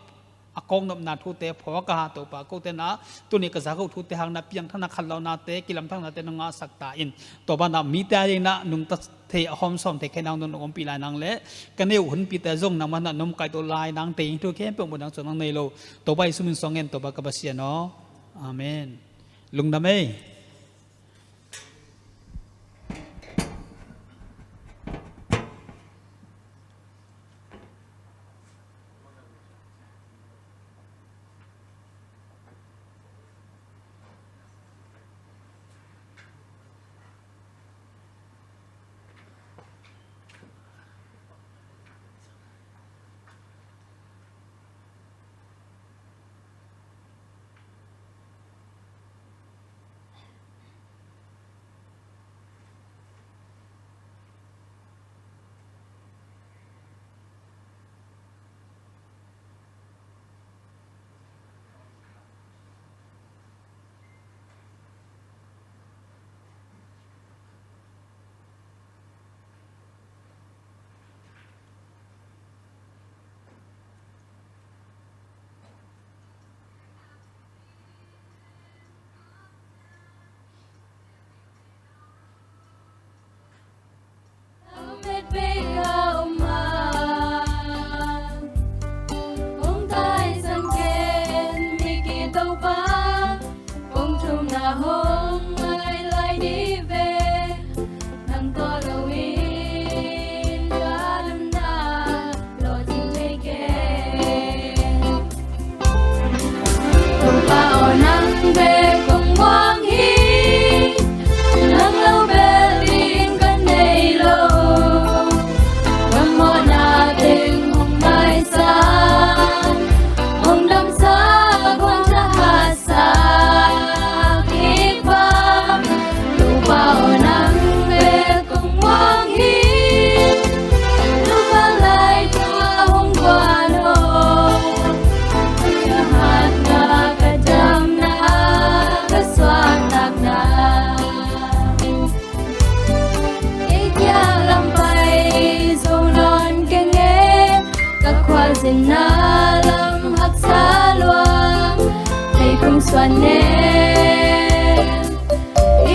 a kawknopna thute phawk a, Topa kote in tuni ka zak uh thute hangin piangthakna khanlawhnate, kilamdangte nong ngahsak ta in. Topa in mite a dingin nungta thei a hawmsawm thei khe nang nong ompih lai nang leh ka nei uh hunpite zong nangmah in nong kaihto lai nang te in thu khempeuh muh nang cawk nang nei lo. Topa Jesu min suang ngen Topa ka Pasian aw. Amen. Lungdam ei. Hong ngai lai ni ve, nang tawh lo in ka lungna lawh ding thei kei. Topa aw, nang bek kong muang hi, nang lo bel ding ka nei lo. Ka mawhna teng hong maisak, hong damsak, hong thahatsak hi bang. Topa aw, nang bek kong muang hi, lungkhat lai tha hong guan aw. Ka hatna, ka damna, ka suahtakna, kei kiang lam pai zo nawn keng e. Ka khualzinna lam haksa lua, kei kong suan ne.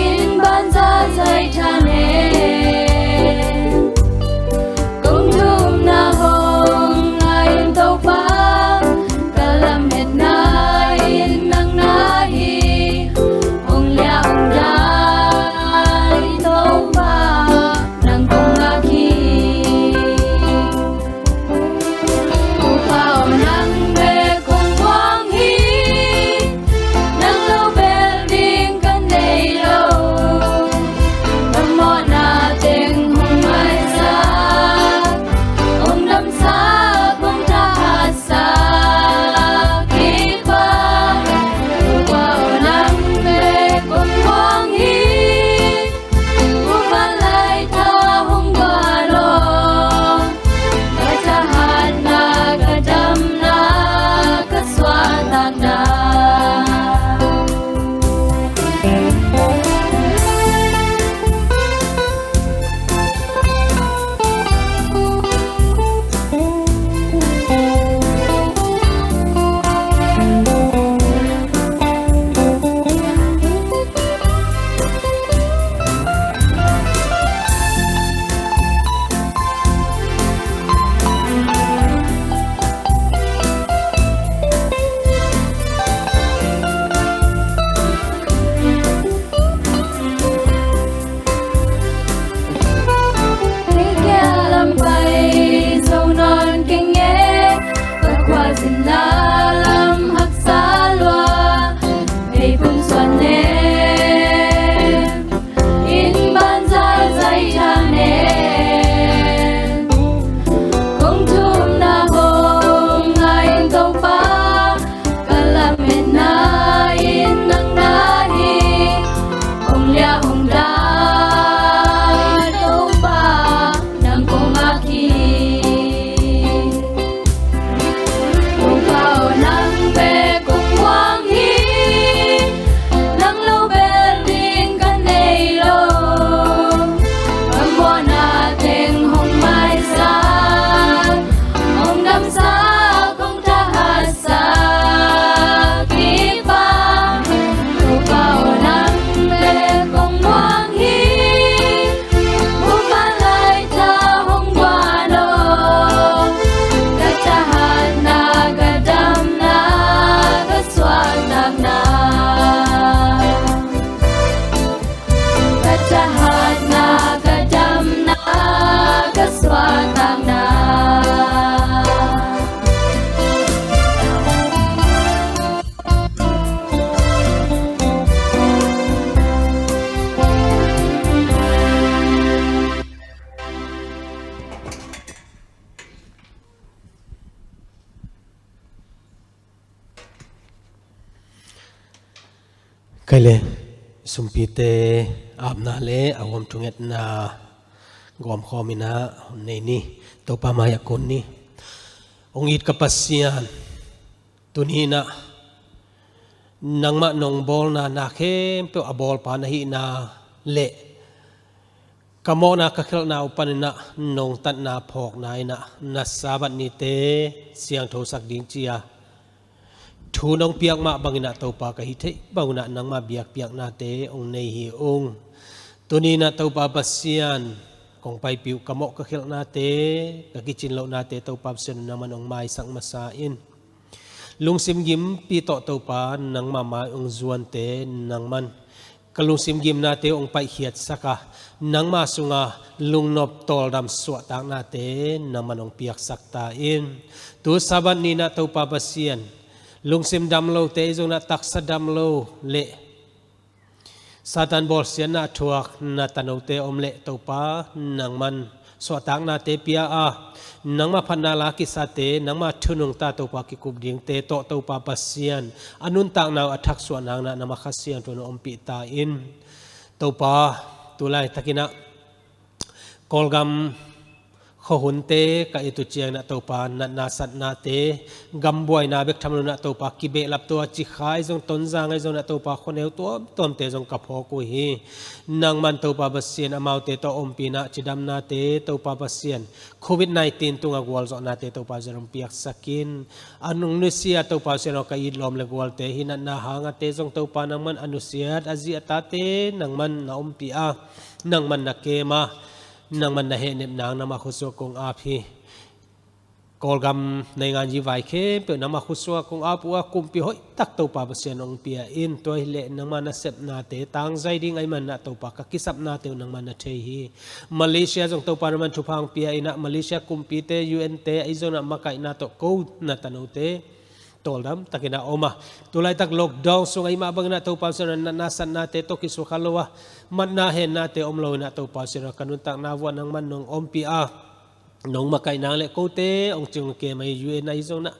Inn banzah zai tha ne. Kong thumna hong ngai in Topa, ka lametna in nang na hi. Hong liah hong dai Topa, nang kong ngak hi. Topa aw, nang bek kong muang hi, nang lo bel ding ka nei lo. Ka mawhna teng hong maisak, hong damsak, hong thahatsak hi bang. Topa aw, nang bek kong muang hi, lungkhat lai tha hong guan aw. Ka thahatna, ka damna, ka suahtakna. Kei kiang lam pai zo nawn keng e, ka khualzinna lam haksa lua, kei kong suan ne. Inn banzah zai tha ne. Kong thumna hong ngai in Topa, ka lametna in nang na hi. Hong liah hong dai Topa, nang kong ngak hi. Topa aw, nang bek kong muang hi, nang lo bel ding ka nei lo. Ka mawhna teng hong maisak, hong damsak, hong thahatsak hi bang. Topa aw, nang bek kong muang hi, lungkhat lai tha hong guan aw. Ka thahatna, ka damna, ka suahtakna. Ka thahatna, ka damna, ka suahtakna. Kei le sumpite apna le a huam thungetna gawmkhawm in ah nei ni. Topa mai-ah kun ni. Hong it ka Pasian, tuni in ah nangmah nong bawlna na khempeuh a bawlpa na hihna le ka mawhna ka khelhna uh panin ah nong tatna phawkna in ah na Sabbath nite siangthosak ding ci-a thu nong piak mah bangin ah Topa ka hih theih bangun ah nangmah biakpiaknate hong nei hi ung. Tuni in ah Topa Pasian, kong paipih uh ka mawh ka khelhnate, ka kicin lohnate Topa Pasian nangman hong maisak masa in. Lungsim gimpi tawh Topa nangma mai ong zuante nangman ka lungsim gimnate ong paihkhiatsak a, nangma sunga lungnop tawldam suahtaknate nangman ong piaksak ta in. Tu Sabbath ni-in ah Topa Pasian, lungsim dam lote, ahi zongin ah taksa dam lo le Satan bawlsiatna a thuak na tanote om leh Topa nangman suahtaknate pia a, nangma phatna la kisate, nangma thu nungta Topa kikup dingte tawh Topa Pasian, a nuntakna uh a thaksuah nangin ah nangma Kha Siangtho in ompih ta in. Topa, tu laitakin ah Kawlgam khuahunte ka et uh ciangin ah Topa, natna satnate, gambuaina bek tham loin ah Topa, kibehlap tua Cikha ahi zong, Tonzang ahi zongin ah Topa, khuaneu tuamtuamte zong ka phawk uh hi. Nangman Topa Pasian, amaute tawh ompih in ah cidamnate Topa Pasian, Covid nineteen tunga gualzawhnate Topa Pasian ong piaksak in. A nung nusia Topa Pasian aw, ka it lawm le gualte hi, natna hangate zong Topa nangman a nusiat a zi a tate nangman na ompih a, nangman na kem a, nangman na hehnep nang nangma khutsung ah kong ap hi. Kawlgam naingan yi vai khempeuh nangma khutsung ah kong ap uh a, kumpi hoihtak Topa Pasian ong pia in. Tua hileh nangma nasepnate, tangzai ding ahih manin ah Topa, ka kisapnate uh nangman na thei hi. Malaysia zong Topa nangman thupha ong pia in ah, Malaysia kumpite, U N te, ahi zongin ah makaihna tawh ko na tanote tawldam takin ah om a, tu laitak lockdown sung ahih mah bangin ah Topa Pasian aw, natna satnate tawh kisukha lo a, matna hennate om loin ah Topa Pasian aw, ka nuntakna vuah nangman nong ompih a, nong makaih nang leh kote ong cing ong kem ahi, U N ahi zongin ah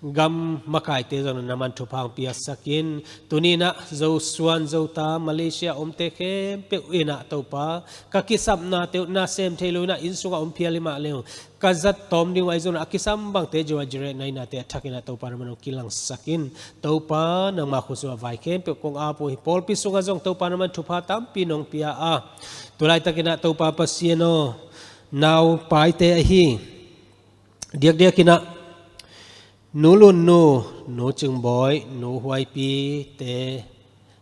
gam makaite zong nangman thupha ong piaksak in. Tuni-in ah Zosuan Zota Malaysia omte khempeuh in ah Topa, ka kisapnate uh na sem thei loin ah inn sungah om phial hi mah leh ung, ka zat tawm ding uh ahi zongin ah a kisam bangte, Jehovah Jireh na hihnate a thakin ah Topa nangman ong kilangsak in. Topa nangma khutsung ah vai khempeuh kong ap uh hi. Pawlpi sungah zong Topa nangman thupha tampi nong pia a, tu laitakin ah Topa Pasian aw, naupaite ahi, diakdiakin ah Nu Lun Nu, Nu Cing Bawi, Nu Huai Pi te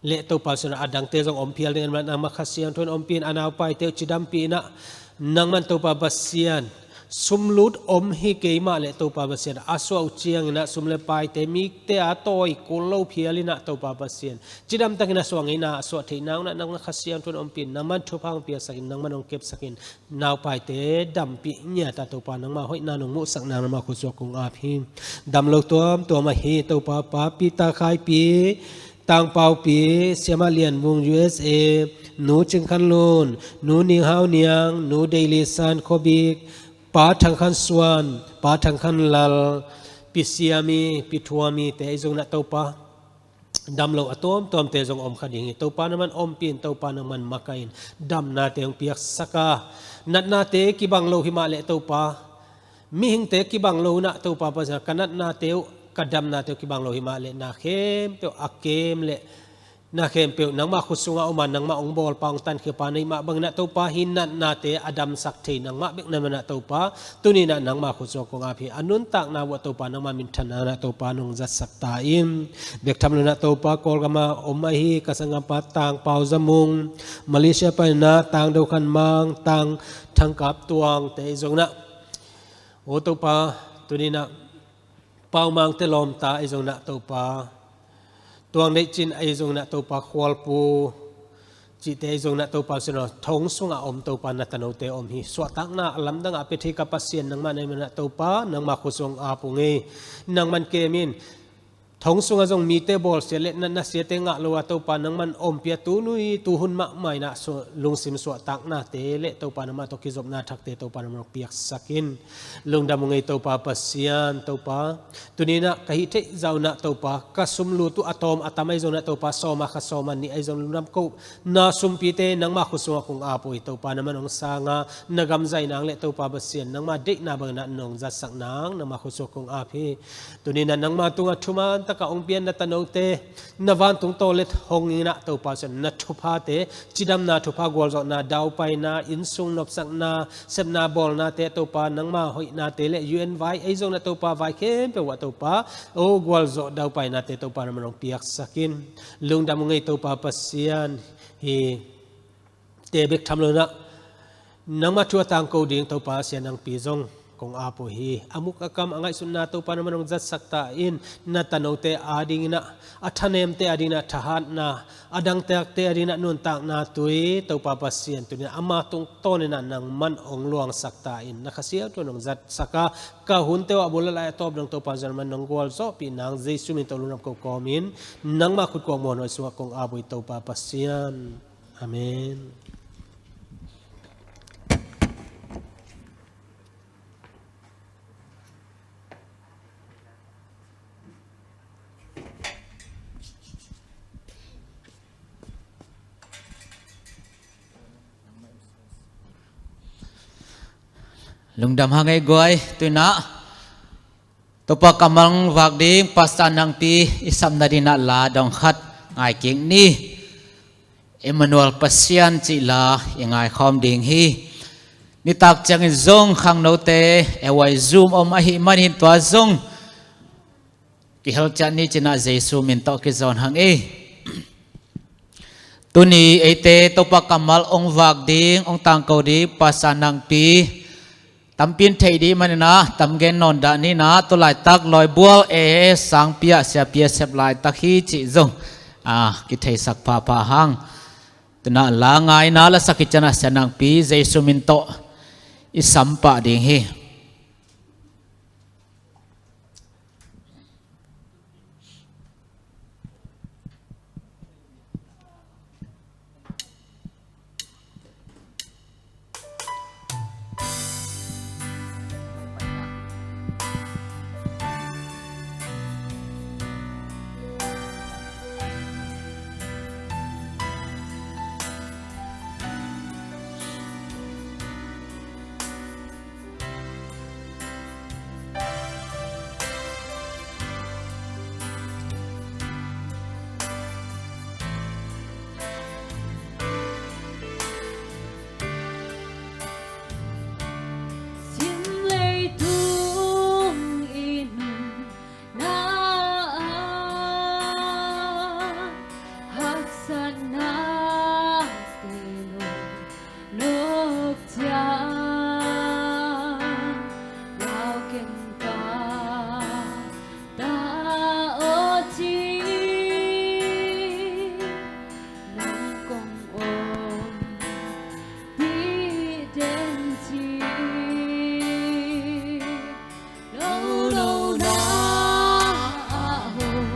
leh Topa Pasian aw, a dangte zong om phial dingin nangma Kha Siangtho in ompih in, a naupaite uh cidampih in ah, nangman Topa Pasian, sumlut om hi kei mah leh Topa Pasian, a suah uh ciangin ah sum le paite, mikte a tawi kul lo phial in ah Topa Pasian, cidam takin a suah ngeina a suah theih nang un ah nangma Kha Siangtho in ompih in, nangman thupha ong piaksak in, nangman ong kepsak in. Naupaite dampih ngiat a Topa nangma hoihna nong muhsak nang nangma khutsung ah kong ap hi. Dam lo tuamtuam ahi Topa, Papi Takhaipi, Tangpaupi, Siamah Lian Vung, U S A, Nu Cing Khan Lun, Nu Ning Hau Niang, Nu Dei Li San Kho Bik, Pa Thang Khan Suan, Pa Thang Khan Lal, Pi Siami, Pi Thuami te ahi zongin ah Topa, dam lo a tuamtuamte zong om kha ding hi. Topa nangman ompih in, Topa nangman makaih in, damnate hong piaksak a, natnate kibang lo hi mah leh Topa, mihingte kibang lo in ah Topa Pasian aw, ka natnate uh, ka damnate uh kibang lo hi mah leh, na khempeuh a kem leh na khempeuh nangma khutsung ah om a, nangmah ong bawlpa, ong tankhia pa na hih mah bangin ah Topa, hih natnate a damsak thei nangmah bek na hih manin ah Topa, tuni-in ah nangma khutsung ah kong ap hi. A nuntakna vuah Topa nangma minthanna ah Topa nong zatsak ta in. Bek tham loin ah Topa, Kawlgam ah om ahi ka sanggampa Tang Pau Za Mung, Malaysia panin ah Tang Do Khan Mang, Tang Thang Kap Tuang te ahi zongin ah, aw Topa, tuni-in ah Pau Mang te lawmta ahi zongin ah Topa, Tuang Neih Cin ahi zongin ah Topa, Khualpu cihte ahi zongin ah Topa Pasian aw, thong sungah om Topa na tanote om hi. Suahtakna a lamdang a pia thei ka Pasian nangmah na hih manin ah Topa, nangma khutsung ah kong ap uh hi. Nangman kem in. Thong sungah zong mite bawlsia leh natna siate ngah lo a Topa, nangman ompih a, tu nui tu hun mahmah in ah su-, lungsim suahtaknate leh Topa nangmah tawh kizopna thakte Topa nangman ong piaksak in. Lungdam ung ei Topa Pasian, Topa, tuni-in ah ka hih theih zah un ah Topa, ka sumlut uh a tawm a tam ahi zongin ah Topa, sawm a khat, sawm a nih ahi zong, lungdam ko na sumpite nangma khutsung ah kong ap uh hi. Topa nangman ong sang a, na gam zai nang leh Topa Pasian, nangma deihna bangin ah nong zatsak nang nangma khutsung ah kong ap hi. Tuni-in ah nangma tungah thuman taka ong pian na tanote, na vantung tawlet hong in ah Topa Pasian, na thuphate, cidamna thupha, gualzawhna, daupaina, innsung nopsakna, sepna bawlnate Topa, nangma hoihnate leh U N vai ahi zongin ah Topa, vai khempeuh ah Topa, aw gualzawh daupainate Topa nangman ong piaksak in. Lungdam ung ei Topa Pasian, hihte bek tham loin ah nangma thu a tangko ding Topa Sia Nang Pi zong kong ap uh hi. A muk a kam a ngaihsutna Topa nangman hong zatsak ta in, na tanote adingin ah a thanemte adingin ah thahatna, a dangtakte adingin ah nuntakna tui Topa Pasian tuni-in ama tungtawnin ah nangman hong luangsak ta in, na Kha Siangtho in hong zatsak a, ka hunte uh a bul a lai a tawp dong Topa Jesu nangman nong gualzawhpih nang Jesu min tawh lungdam ko kawmin nangmah khut kuang muanhuai sungah kong ap uh hi Topa Pasian. Amen. Lungdam hang ei guai, tu-in ah Topa kammal hong vak ding Pastor Nangpi i sapna dingin ah la dong khat ngai kik ni. Emmanuel Pasian cih la i ngaikhawm ding hi. Nitak ciangin zong khangnote A Y Zoom om ahih manin tua zong kihel ciat ni ci-in ah Jesu min tawh kizawn hang ei. Tuni eite Topa kammal hong vak ding, hong tangko ding Pastor Nangpi tampi in thei ding manin ah tam gen nawn dah ni. Tu laitak lawibual A A sangpi ah siapi a sep laitak hi cih zong, ah, kitheisak phapha hang. Tu-in ah la ngaina la sak hi ciangin ah Sia Nangpi Jesu min tawh i sam pah ding hi. Sim leitung i nunna ah haksatna te lo lok ciang lau ken ka ta aw ci. Nang kong om pi den ci. Lo lo na ah hong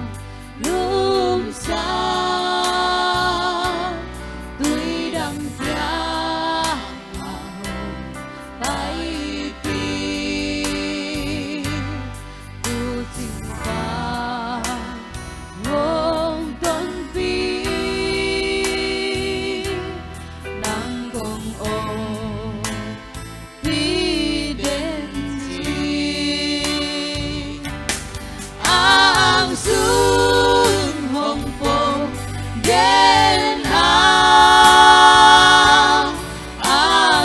lumsa, tui dam piang ah hong paipi. Tu cing pan hong tonpi, nang kong om pi den ci. Ang sung hong pom den a, a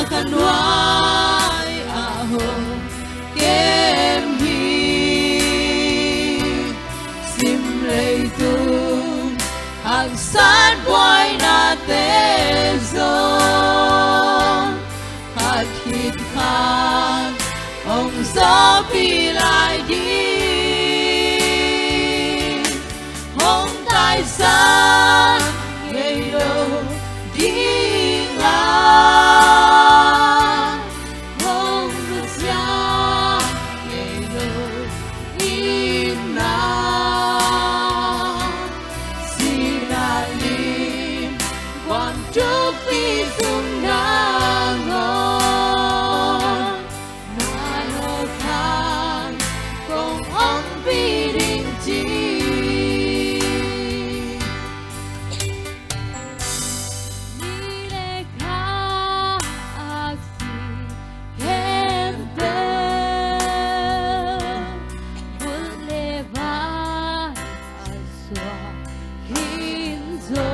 khanuai ah hong kem hi. Sim leitung haksat buainate zong khat khit khat hong zawhpih lai ding, hong taisan ngei lo ding a, hong nusia ngei lo in a, sihna lim kuan thukpi sung nangawn, na lo khan kong ompih ding ci. Ni le kha aksi khempeuh bulh le vai a suak khin zo.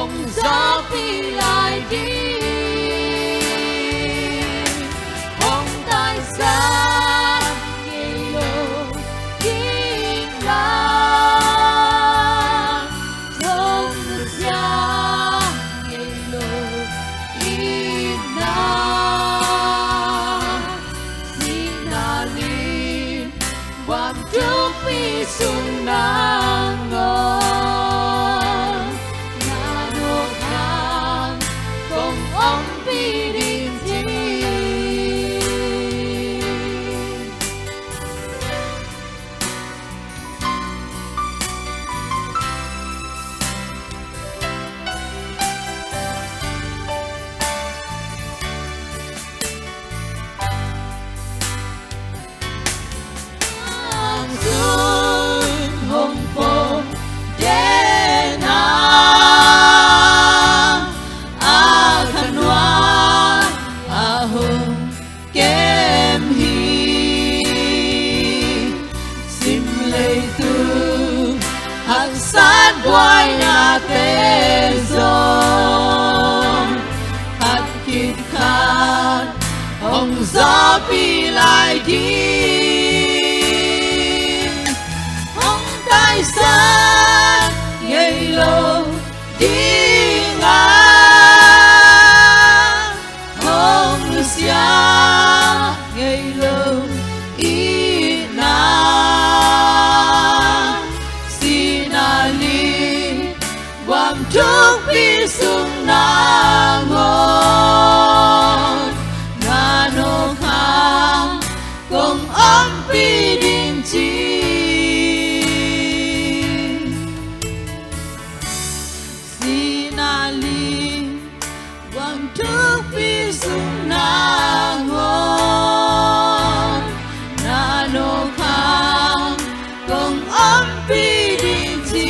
Zawhpih lai ding, hong taisan ngei lo ding la, hong nusia ngei lo ding la, sihna lim guam thukpi sung nangawn, na nawk hang kong ompih ding ci. Ang sung hong pom den a, a khanua a hong kem hi. Sim leitung haksat buainate zong khat khit khat hong zawhpih lai ding, hong taisan ngei lo ding a, hong nusia ngei lo itna, sihna lim guam thukpi sung nangawn, na nawk hang kong ompih ding ci. Sihna lim guam thukpi sung nangawn, na nawk hang kong ompih ding ci.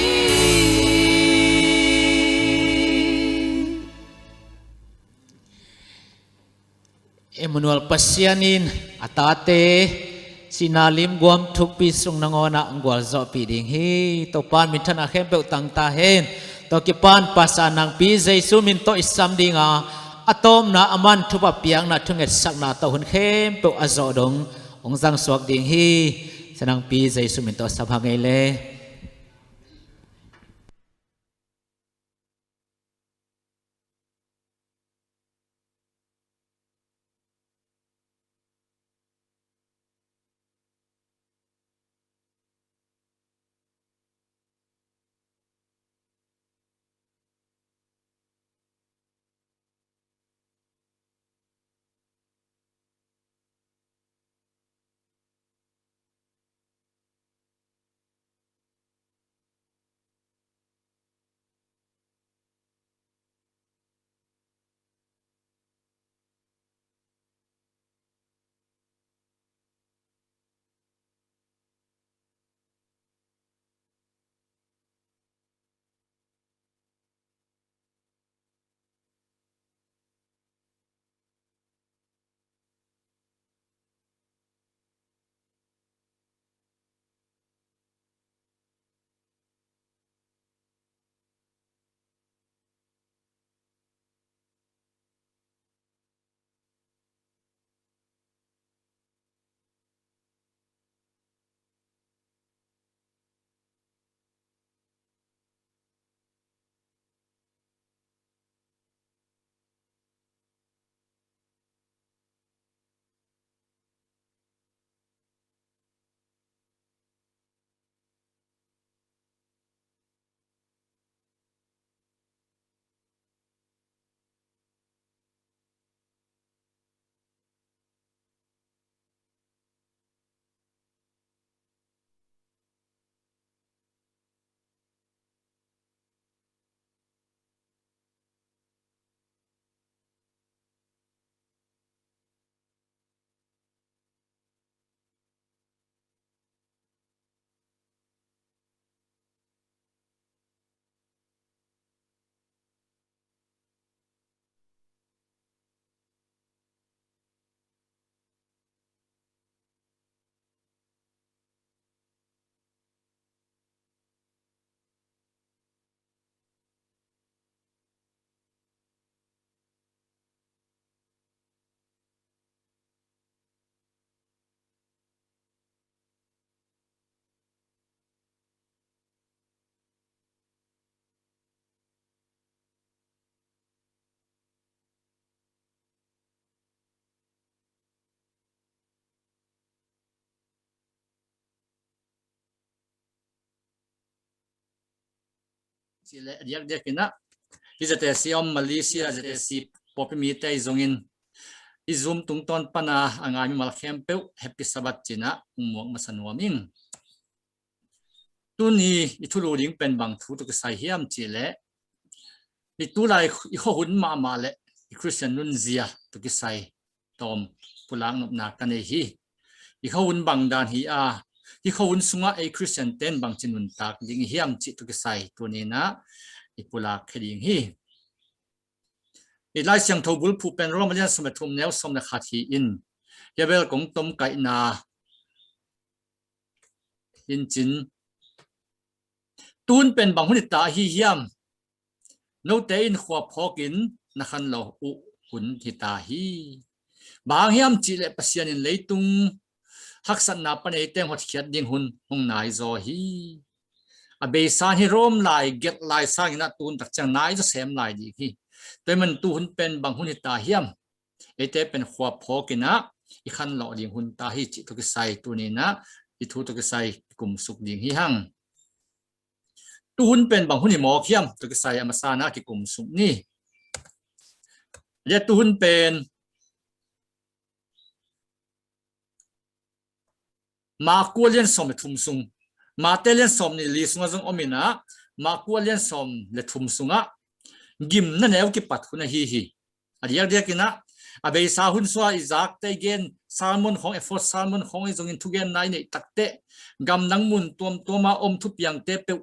Emmanuel Pasian in a tate sihna lim guam thukpi sung nangawn ah hong gualzawhpih ding hi. Topa in minthanna khempeuh tang ta hen. Tua kipan Pastor Nangpi Jesu min tawh i sam ding a, a tawpna aman thupha piakna, thungetsakna tawh hun khempeuh a zawh dong hong zangsuak ding hi. Sa Nangpi Jesu min tawh sam hang ei le. Cih leh a diakdiakin ah, hih Z S C om Malaysia Z S C pawlpi mite zongin i Zoom tungtawn pana a ngai mimal khempeuh Happy Sabbath ci-in ah hong muak masa nuam ing. Tuni i thulu ding pen bang thu tawh kisai hiam cih leh, i tulai i khuahun mahmah leh i Khristian nunzia tawh kisai tawm pulak nopna ka nei hi. I khuahun bang dan hi a, i khuahun sungah ei Khristian ten bangci nuntak ding i hiam cih tawh kisai tuni-in ah i pulak khia ding hi. I Lai Siangtho bulphuh pen Rom a lian sawm le thum neu sawm le khat hi-in, hia bel kong tomkaihna in cin, tu hun pen bang hun hi ta ahi hiam? Note in khua phawkin na khan lo uh hun hi ta hi. Bang hang hiam cih leh Pasian in leitung haksatna pan ei teng hotkhiat ding hun hong nai zaw hi. A beisa hi Rom lai, gelh lai sangin ah tu hun tak ciang nai zaw sem lai ding hi. Tua ahih manin tu hun pen bang hun hi ta hiam? Eite pen khua phawkin ah i khan lawh ding hun ta hi cih tawh kisai tuni-in ah i thu tawh kisai kikumsuk ding hi hang. Tu hun pen bang hun hi mawk hiam tawh kisai a masa-in ah kikumsuk ni. Tua tu hun pen Marku a lian sawm le thum sung, Mate lian sawm le li sungah zong om in ah, Marku a lian sawm le thum sungah gimna neu kipat hun ahi hi. A diakdiakin ah, a beisa hun sungah i zakte i gen sermon khawng, effort sermon khawng i zongin thugenna i neih takteh, gamdang mun tuamtuama om thupiangte peuh,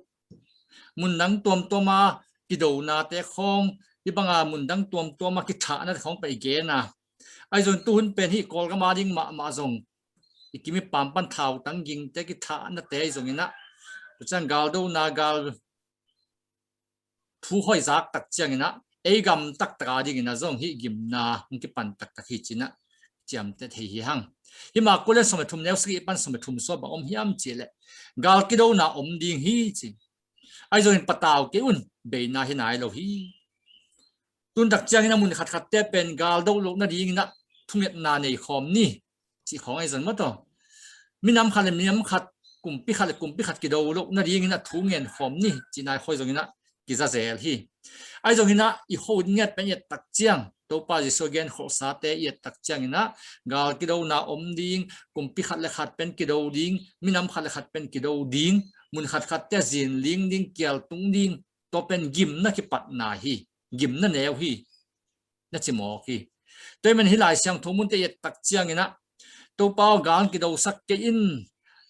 mundang tuamtuama kidonate khawng, hih banga mundang tuamtuama kithahnate khawng pen i gen a. Ahi zongin tu hun pen hih Kawlgam a ding mahmah zong i kim i pam pan thautang gingte kithahnate ahi zongin ah, tua ciang galdona gal thu hoih zak tak ciangin ah, ei gam taktak a dingin ah zong hih gimna hong kipan taktak hi ci-in ah ciamteh thei hi hang. Hih Marku lian sawm le thum neu sagih pan sawm le thum sungah bang om hiam cih leh, gal kidona om ding hi ci. Ahi zongin patau kei un, beina hi nai lo hi. Tu hun tak ciangin ah mun khatkhatte pen gal do loh nadingin ah thungetna nei khawm ni cih khawng ahi zong maw taw. Minam khat le minam khat, kumpi khat le kumpi khat kido loh nadingin ah thu ngen khawm ni cih nai khawng ahi zongin ah kiza zel hi. Ahi zongin ah i khuahun ngiat pen i et tak ciang, Topa Jesu a genkholhsate i et tak ciangin ah, gal kidona om ding, kumpi khat le khat pen kido ding, minam khat le khat pen kido ding, mun khatkhatte zinling ding, kialtung ding, tua pen gimna kipatna hi, gimna neu hi, na ci mawk hi. Tua ahih manin hih Lai Siangtho munte i et tak ciangin ah, Topa aw, gal kidosak kei in,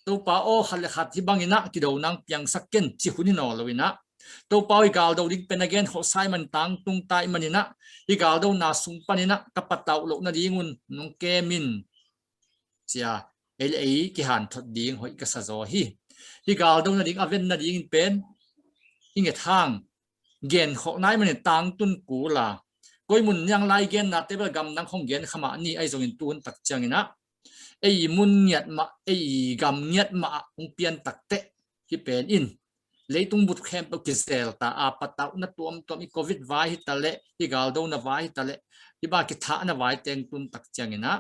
Topa aw, khat le khat hih bangin ah kido nang piangsak ken ci hun hi nawn lo in ah, Topa aw, hih gal do ding pen a genkholhsa ahih manin, tangtung ta ahih manin ah, hih galdona sung panin ah ka patauh loh nadingun nong kem in, ci-a ei le ei kihanthot ding hoih ka sa zaw hi. Hih galdo nading a ven nadingin pen i nget hang, genkholhna ahih manin tangtun kul a, koi mun niang lai gennate bel gamdang khawng gen kha mah ni. Ahi zongin tu hun tak ciangin ah, ei mun ngiat mah, ei gam ngiat mah ah hong pian takteh, hih pen in leitung bup khempeuh kizel ta a, patauhna tuamtuam, i Covid vai hi taleh, i galdona vai hi taleh, hih bang kithahna vai teng tun tak ciangin ah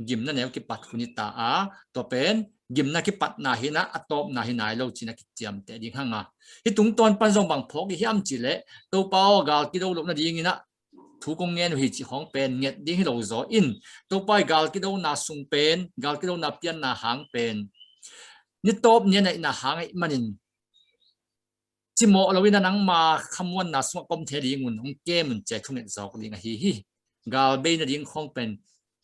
gimna neu kipat hun hi ta a, tua pen gimna kipatna hi-in ah, a tawpna hi nai lo ci-in ah kiciamteh ding hang a. Hih tungtawn pan zong bang phawk i hiam cih leh, Topa aw, gal kido loh nadingin ah thu kong ngen uh hi cih khawng pen nget ding hi lo zaw in, Topa aw, hih gal kidona sung pen, gal kidona pianna hang pen ni tawp ni a neihna hang ahih manin, cimawh lo in ah nangma khamuanna sungah ka om thei dingun hong kem un, ci-a i thunget zawk ding ahi hi. Gal bei nading khawng pen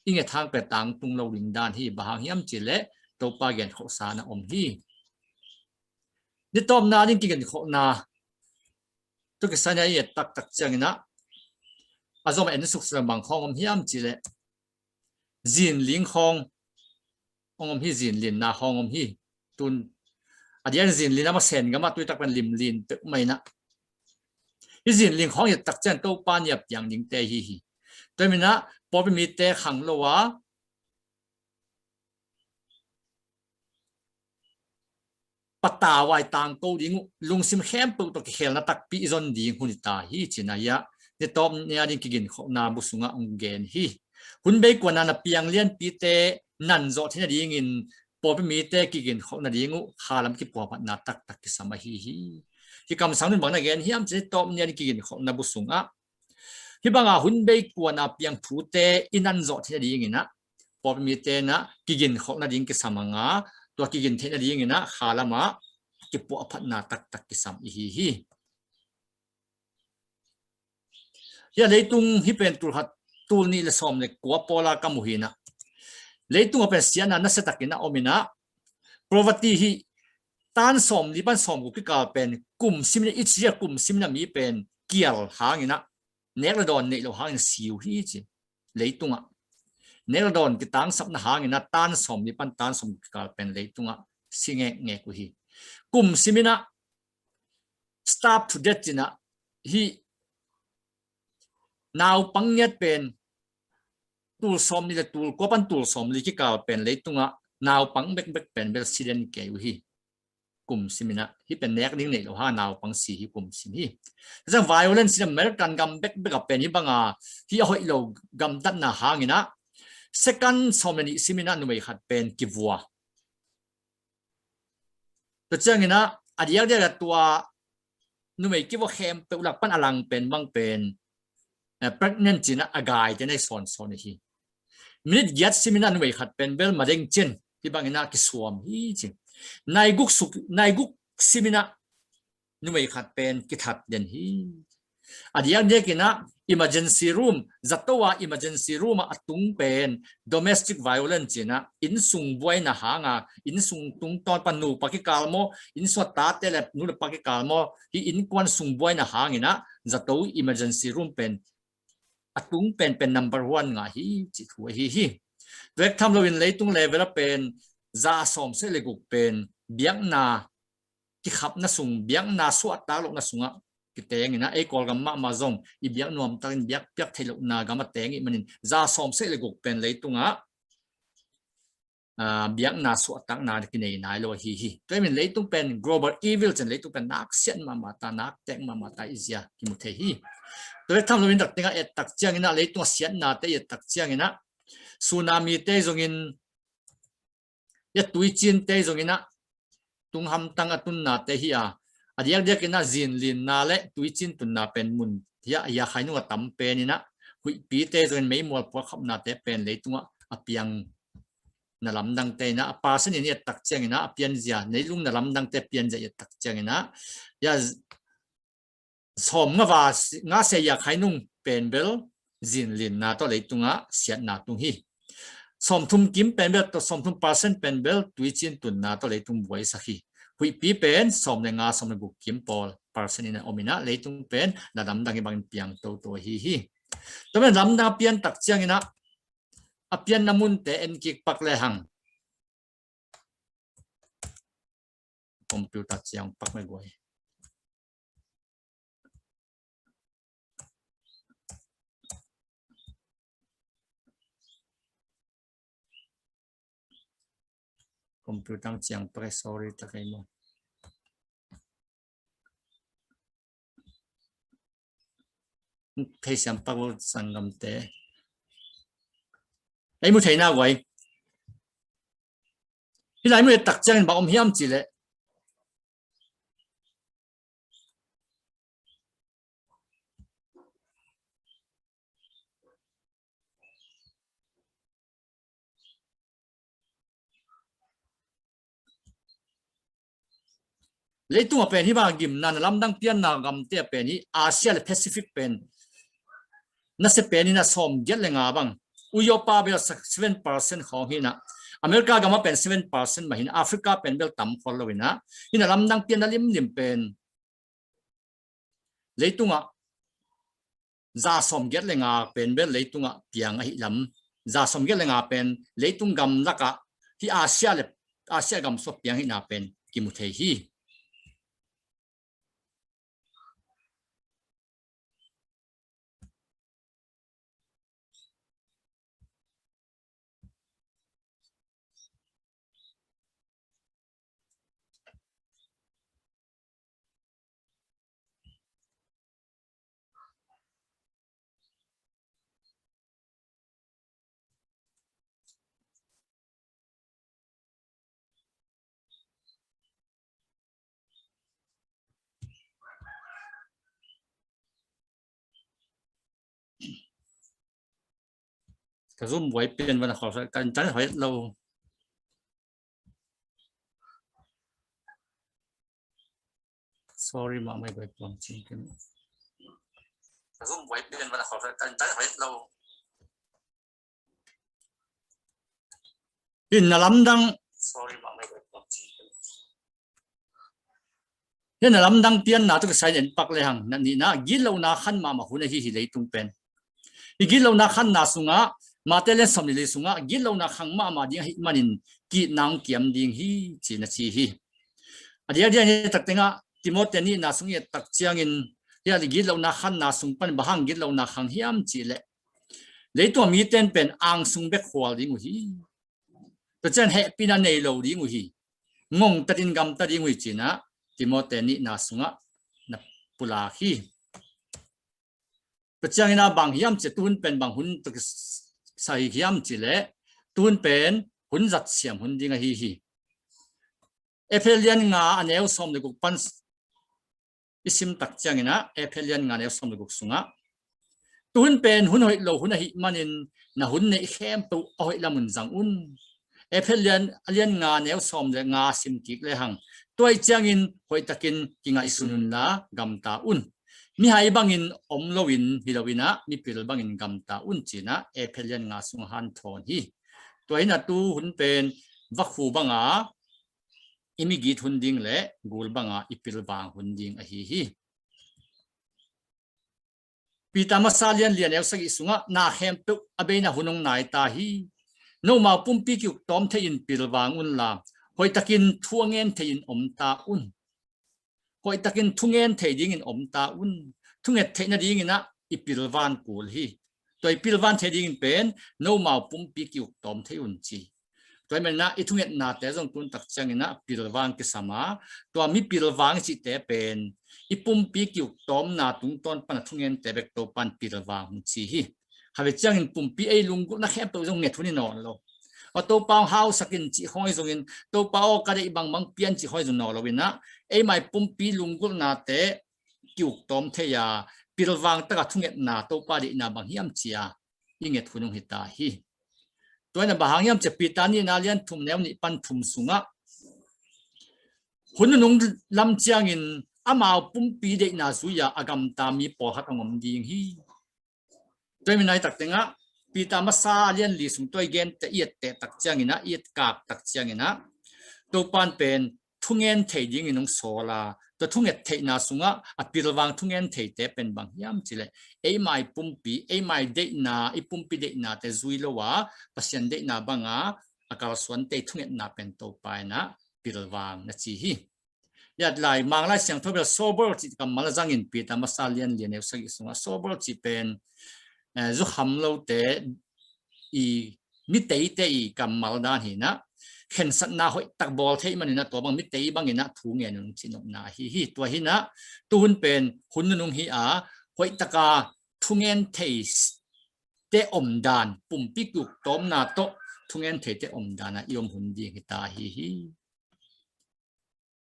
i nget hang pen tangtung lo ding dan hi. Bang hang hiam cih leh Topa genkholhsa-in ah om hi. Ni tawpna ding kigenkholhna tawh kisai-in ah i et taktak ciangin ah, a zom en suk suk leh bang khawng om hiam cih leh, zinling khawng hong om hi, zinlinna khawng om hi. Tun a diakin zinlin a masa in gam ah, tu-in tak pen limlin peuhmah in ah, hih zinling khawng i et tak ciang Topa ni a piang dingte ahi hi. Tua ahih manin ah pawlpi mite khang lo a, patau a i tangko ding uh, lungsim khempeuh tawh kikhelna takpi i zon ding hun hi ta hi, ci-in ah, ni tawp ni a ding kigenkholhna bu sungah hong gen hi. Hun bei kuana na piang lianpite nan zawh theih nadingin pawlpi mite kigenkholh nading uh khalam kipuaphatna taktak kisam ahi hi. Pi Kam Sang Nun bang na gen hiam cih leh tawp nian kiginkholhna bu sungah hih banga hun bei kuana piang thute i nan zawh theih nadingin ah pawlpi mite in ah kiginkholhna ding kisam a nga, tua kigin theih nadingin ah kha lamah kipuahphatna taktak kisam ihi hi. Hia leitung hih pen tulkhat, tulnih le sawm le kua pawla ka mu hi in ah, leitung a pen siatna nasiatakin a om in ah, poverty hih tan sawmli pan sawmguk kikal pen kum simin ah, i ci a kum simin ah mi pen kial hangin ah, nek le dawn neih loh hangin si uh hi ci. Leitungah nek le dawn kitangsapna hangin ah tan sawmli pan tan sawmguk kikal pen leitungah si ngekngek uh hi. Kum simin ah, starve to death ci in ah, hih naupang ngiat pen tul sawmnih le tul kua pan tul sawmli kikal pen leitungah naupang bekbek pen bel si den kei uh hi. Kum simin ah, hih pen nek ding neih loh hang naupang si hi kum sim hi. Tua ciang violence in American gam bekbek ah pen hih banga hih a hoih lo gamtatna hangin ah second sawm le nih simin ah numei khat pen kivua. Tua ciangin ah, a diakdiak ah tua numei kivua khempeuh lak pan a lang pen bang pen, eh, pregnant ci in ah a gaite na hi sawnsawn hi. Minit giat simin ah numei khat pen bel madeng ci in, hih bangin ah kisuam hi ci. Nai guk suk, nai guk simin ah numei khat pen kithat den hi. A diakdiakin ah emergency room, zato a emergency room ah a tung pen domestic violence ci in ah, innsung buaina hanga, innsung tungtawn pan nupa kikal maw, innsung a tate le nupa kikal maw, hih innkuan sung buaina hangin ah zato emergency room pen a tung pen pen number one ngah hi cih thu ahi hi. Tua bek tham loin leitung level ah pen za sawmsagih le guk pen biakna kikhapna sung, biakna suahtak lohna sungah kiteng in ah, ei Kawlgam mahmah zong i biak nuamtakin biak piak theih lohna gam a teng ih manin za sawmsagih le guk pen leitungah, ah, biakna suahtakna kinei nai lo ahi hi. Tua ahih manin leitung pen global evil ci in, leitung pen nak siat mahmah ta, nak tek mahmah ta i zia kimu thei hi. Tua bek tham loin dak tengah et tak ciangin ah, leitung a siatnate i et tak ciangin ah, tsunami te zongin, hia tuicin te zongin ah, tung hamtang a tunna te hi a, a diakdiakin ah zinlinna le tuicin tunna pen mun hia, hia Khainung a tam pen in ah, huihpi te zongin meimual puakkhapna te pen leitungah a piang na lamdang te in ah, a percent in i et tak ciangin ah, a pianzia, neilung na lamdang te pianzia i et tak ciangin ah, hia sawm nga va, nga sia hia Khainung pen bel zinlinna tawh leitungah siatna tung hi. Sawmthum kim pen bel, sawmthum percent pen bel tuicin tunna tawh leitung buaisak hi. Huihpi pen sawm le nga, sawm le guk kim pawl percent in a om in ah, leitung pen na lamdang hih bangin piang toto ahi hi. Tua pen lamdang a pian tak ciangin ah, a pianna munte en kik pak lehang. Computer ciang pak mai guai. Computer ciang pak, sorry, tak ai mo. Thei siam pak lo sanggamte. Ei mu thei na guai. Hih lai mu et tak ciangin bang om hiam cih leh, leitung a pen hih bang gimna na lamdang pianna gamte a pen hi, Asia le Pacific pen nasia pen in a sawm giat le nga bang. Uyopa bel seven percent khawng hi in a, America gam a pen seven percent mah hi in, Africa pen bel tam khol lo in a, hi in a lamdang pianna limlim pen leitungah za sawm giat le nga pen bel leitungah piang ahi lam, za sawm giat le nga pen leitung gam lakah hi Asia le, Asia gam sungah piang hihna pen kimu thei hi. Ka zum buai pian van a khawlsa kan tan hoih lo. Sorry, mah mai bai puang cing ken. Ka zum buai pian van a khawlsa kan tan hoih lo. In na lamdang. Sorry, mah mai bai puang cing ken. Hih na lamdang pianna tawh kisai in pak lehang, na nihna, gitlohna khan mahmah hun ahi hi leitung pen. I gitlohna khanna sungah, Mate lian sawm le li sungah gitlohna khang mahmah ding ahih manin kitna hong kiam ding hi, ci-in a ci hi. A diakdiak in hih tak tengah Timote nihna sung i et tak ciangin, hih gitlohna khanna sung pan bang hang gitlohna khang hiam cih leh, leitung a mite in pen angsung bek khual ding uh hi. Tua ciang hehpihna nei lo ding uh hi. Ngongtatin gamta ding uh hi, ci-in ah Timote nihna sungah na pulak hi. Tua ciangin ah bang hiam cih leh tuhun pen bang hun taksa hi hiam cih leh, tuhun pen hun zat siam hun ding ahi hi. Efesa lian nga a neu sawm le guk pan i sim tak ciangin ah, Efesa lian nga neu sawm le guk sungah, tuhun pen hun hoih lo hun ahih manin na hun neih khempeuh a hoih lamun zang un. Efesa lian, a lian nga neu sawm le nga sim kik lehang, tua ahih ciangin hoihtakin kingaihsun unla gamta un. Mihai bangin om loin, hi loin ah mipil bangin gamta un, ci-in ah Efesa lian nga sung hanthawn hi. Tua hi-in ah tuhun pen vakhu banga i migit hun ding le gul banga i pilvang hun ding ahi hi. Peter masa lian li a neu sagih sungah, na khempeuh a beina hun hong nai ta hi. Nomau pumpi ki-uk tawm thei-in pilvang unla, hoihtakin thu a ngen thei-in om ta un. Hoihtakin thungen thei dingin om ta un. Thunget theih nadingin ah i pilvan kul hi. Tua i pilvan thei dingin pen nomau pumpi ki-uk tawm thei un, ci. Tua ahih manin ah i thungetnate zong tuhun tak ciangin ah pilvan kisam a, tua mi pilvan i cihte pen i pumpi ki-uk tawmna tungtawn pan a thungente bek Topa'n pilvan hong ci hi. Khatvei ciangin pumpi ei lunggulhna khempeuh zong nget hun hi nawn lo. Aw Topa hong hausak in cih khawng ahi zongin, Topa aw ka deih bangbang pia in cih khawng ahi zong nawn lo-in ah, eimai pumpi lunggulhnate ki-uk tawm thei a, pilvan taka thungetna Topa deihna bang hiam ci-a i nget hun hong hi ta hi. Tua hi-in ah bang hang hiam cih leh Peter nihna lian thum neu nih pan thum sungah, hun nunung lam ciangin amau pumpi deihna zui-a a gamta mi pawlkhat hong om ding hi. Tua ahih manin ah hih tak tengah Peter masa lian li sung tua i gente i etteh tak ciangin ah, i etkak tak ciangin ah, Topa'n pen thungen thei dingin hong sawl a, tua thunget theihna sungah a pilvan thungen theite pen bang hiam cih leh, eimai pumpi, eimai deihna, i pumpi deihnate zui lo a, Pasian deihna banga a kalsuante i thungetna pen Topa in ah pilvan na ci hi. Hiah lai, Mang Lai Siangtho bel sober cih kammal a zangin Peter masa lian li a neu sagih sungah, sober cih pen, eh, zukham lote i miteite i kammal dan hi-in ah, khensatna hoihtak bawl thei manin ah tua bang mitei bangin ah thu ngen un cih nopna ahi hi. Tua hi-in ah tuhun pen hun nunung hi a, hoihtaka thungen theite omdan, pumpi ki-uk tawmna tawh thungen theite omdan ah i om hun ding hi ta ahi hi.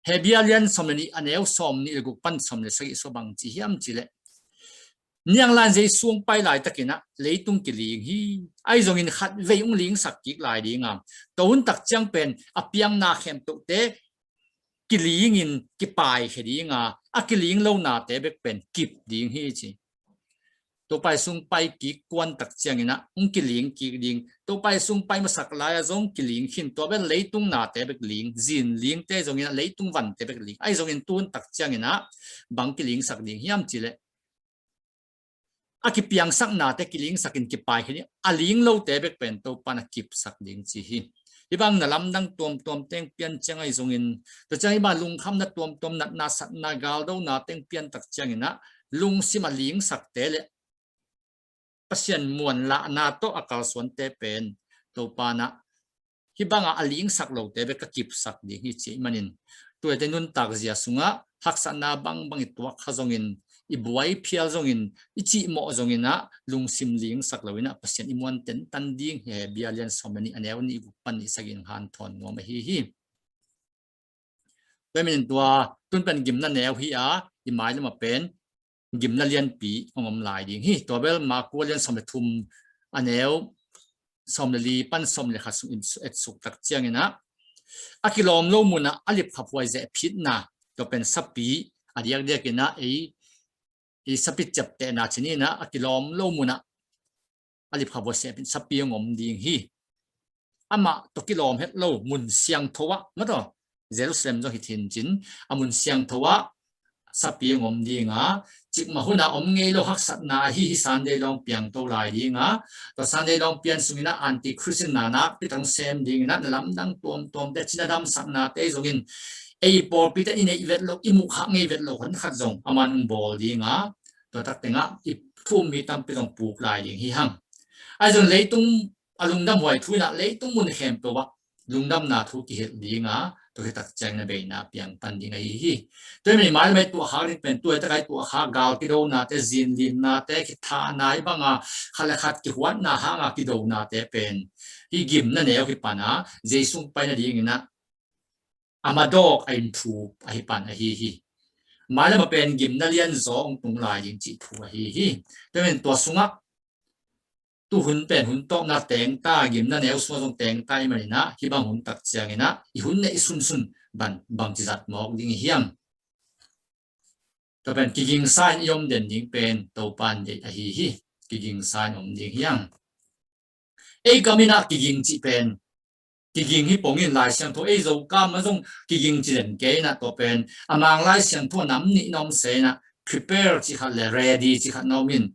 Hebru lian sawm le nih a neu sawm nih le guk pan sawm le sagih sungah bang ci hiam cih leh, niang lai-in Jesu hong pai laitakin ah leitung kiling hi. Ahi zongin khatvei hong lingsak kik lai ding a, tua hun tak ciang pen a piangna khempeuhte kilingin kipaikhia ding a, a kiling lonate bek pen kip ding hi, ci. Topa Jesu hong pai kik kuan tak ciangin ah hong kiling kik ding. Topa Jesu hong pai masak lai-a zong kiling khin, tua bel leitung nate bek ling, zin lingte zongin ah leitung vante bek ling. Ahi zongin tuhun tak ciangin ah bang kilingsak ding hiam cih leh, a kipiangsak nate kilingsakin kipaikhia ding, a ling lote bek pen Topa'n a kipsak ding ci hi. Hih bang na lamdang tuamtuam teng pian ciang ahi zongin, tua ciang hih bang lungkhamna tuamtuam, natna satna galdona teng pian tak ciangin ah lungsim a lingsakte le Pasian muanlahna tawh a kalsuante pen Topa'n ah hih bangah a lingsak lote bek ka kipsak ding hi, cih manin, tuate nuntak zia sungah haksatna bangbang i tuak kha zongin, i buai phial zongin, i cihmawh zongin ah lungsim lingsak loin ah Pasian i muan tentan ding hi. Hebru lian sawm le nih a neu nih guk pan nih sagih in hanthawn nuam ahi hi. Tua ahih manin tua, tuhun pen gimna neu hi a, i mailam ah pen gimna lianpi hong om lai ding hi. Tua bel Marku lian sawm le thum a neu sawm le li pan sawm le khat sung in etsuk tak ciangin ah, a kilawm lo munah a lipkhaphuai zeh phitna, tua pen sapi, a diakdiakin ah ei, ei sapi ciaptehna ci ni in ah, a kilawm lo munah a lipkhaphuai zeh phit sapi hong om ding hi. Amah tawh kilawm het lo mun siangtho ah, mataw, Jerusalem zong hi thincin, a mun siangtho ah sapi hong om ding a, cikmah hunah om ngei lo haksatna ahi hi. Sunday lawng piang to lai ding a, tua Sunday lawng pian sungin ah anti-Christian na nakpi tak sem dingin ah, na lamdang tuamtuamte, cina damsaknate zongin ei pawlpite i neih vet lo, i muh khak ngei vet lo hun khat zong aman hong bawl ding a, tua tak tengah i thu-um mi tampi zong puk lai ding hi hang. Ahi zong leitung a lungdam huai thu in ah leitung mun khempeuh ah lungdamna thu kihilh ding a, tua hi tak ciangin ah beina piang pan ding ahi hi. Tua hi manin mah i tuahkhak ding pen, tua hi tak a i tuahkhak gal kidonate, zinlinnate, kithahna, hih banga khat le khat kihuatna hanga kidonate pen hih gimna neu hi pan a, Jesu hong pai nadingin ah a madawk a inthup ahi pan ahi hi. Mailam a pen gimna lianzaw hong tung lai ding cih thu ahi hi. Tua hi manin tua sungah tu hun pen hun tawpna teng ta, gimna neu sungah zong teng ta ahih manin ah, hih bang hun tak ciangin ah i hun neih sunsun bang, bangci zat mawk ding i hiam? Tua pen kigingsa in i om den ding pen Topa in deih ahi hi. Kigingsa in om ding hiam? Ei kam in ah kiging cih pen, kiging hi pongin Lai Siangtho, ei Zokam ah zong kiging ci den kei in ah, tua pen a Mang Lai Siangtho nam nih in ah om se in ah, prepare cih khat le ready cih khat na om in,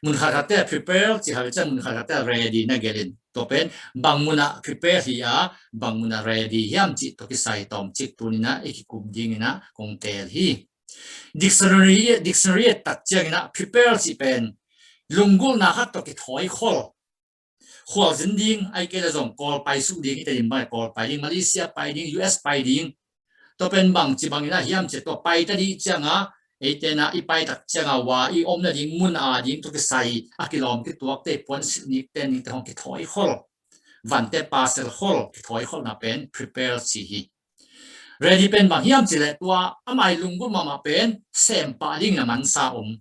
mun khat khatte prepare cih khat le ciang mun khat khatte ready na gelh in, tua pen bang munah prepare hi a, bang munah ready hiam cih tua kisai tawmcik tuni in ah i kikum dingin ah kong teel hi. Dictionary, dictionary et tak ciangin ah prepare cih pen lunggulhna khat tawh kithawi khol. Khualzin ding, ahih kei leh zong Kawl pai suk ding, i Tedim bang Kawl pai ding, Malaysia pai ding, U S pai ding. Tua pen bangci bangin ah hiam cih leh tua pai ta dih ciangin ah, eite in ah i pai tak ciangin ah, wa i om nading mun a ding tawh kisai a kilawm kituakte, puansilh nikte, ningte hong kithawi khol. Vante pasal khol, kithawi kholna pen prepare ci hi. Ready pen bang hiam cih leh tua a mai lunggulh mahmah pen sem pah dingin a mansa om.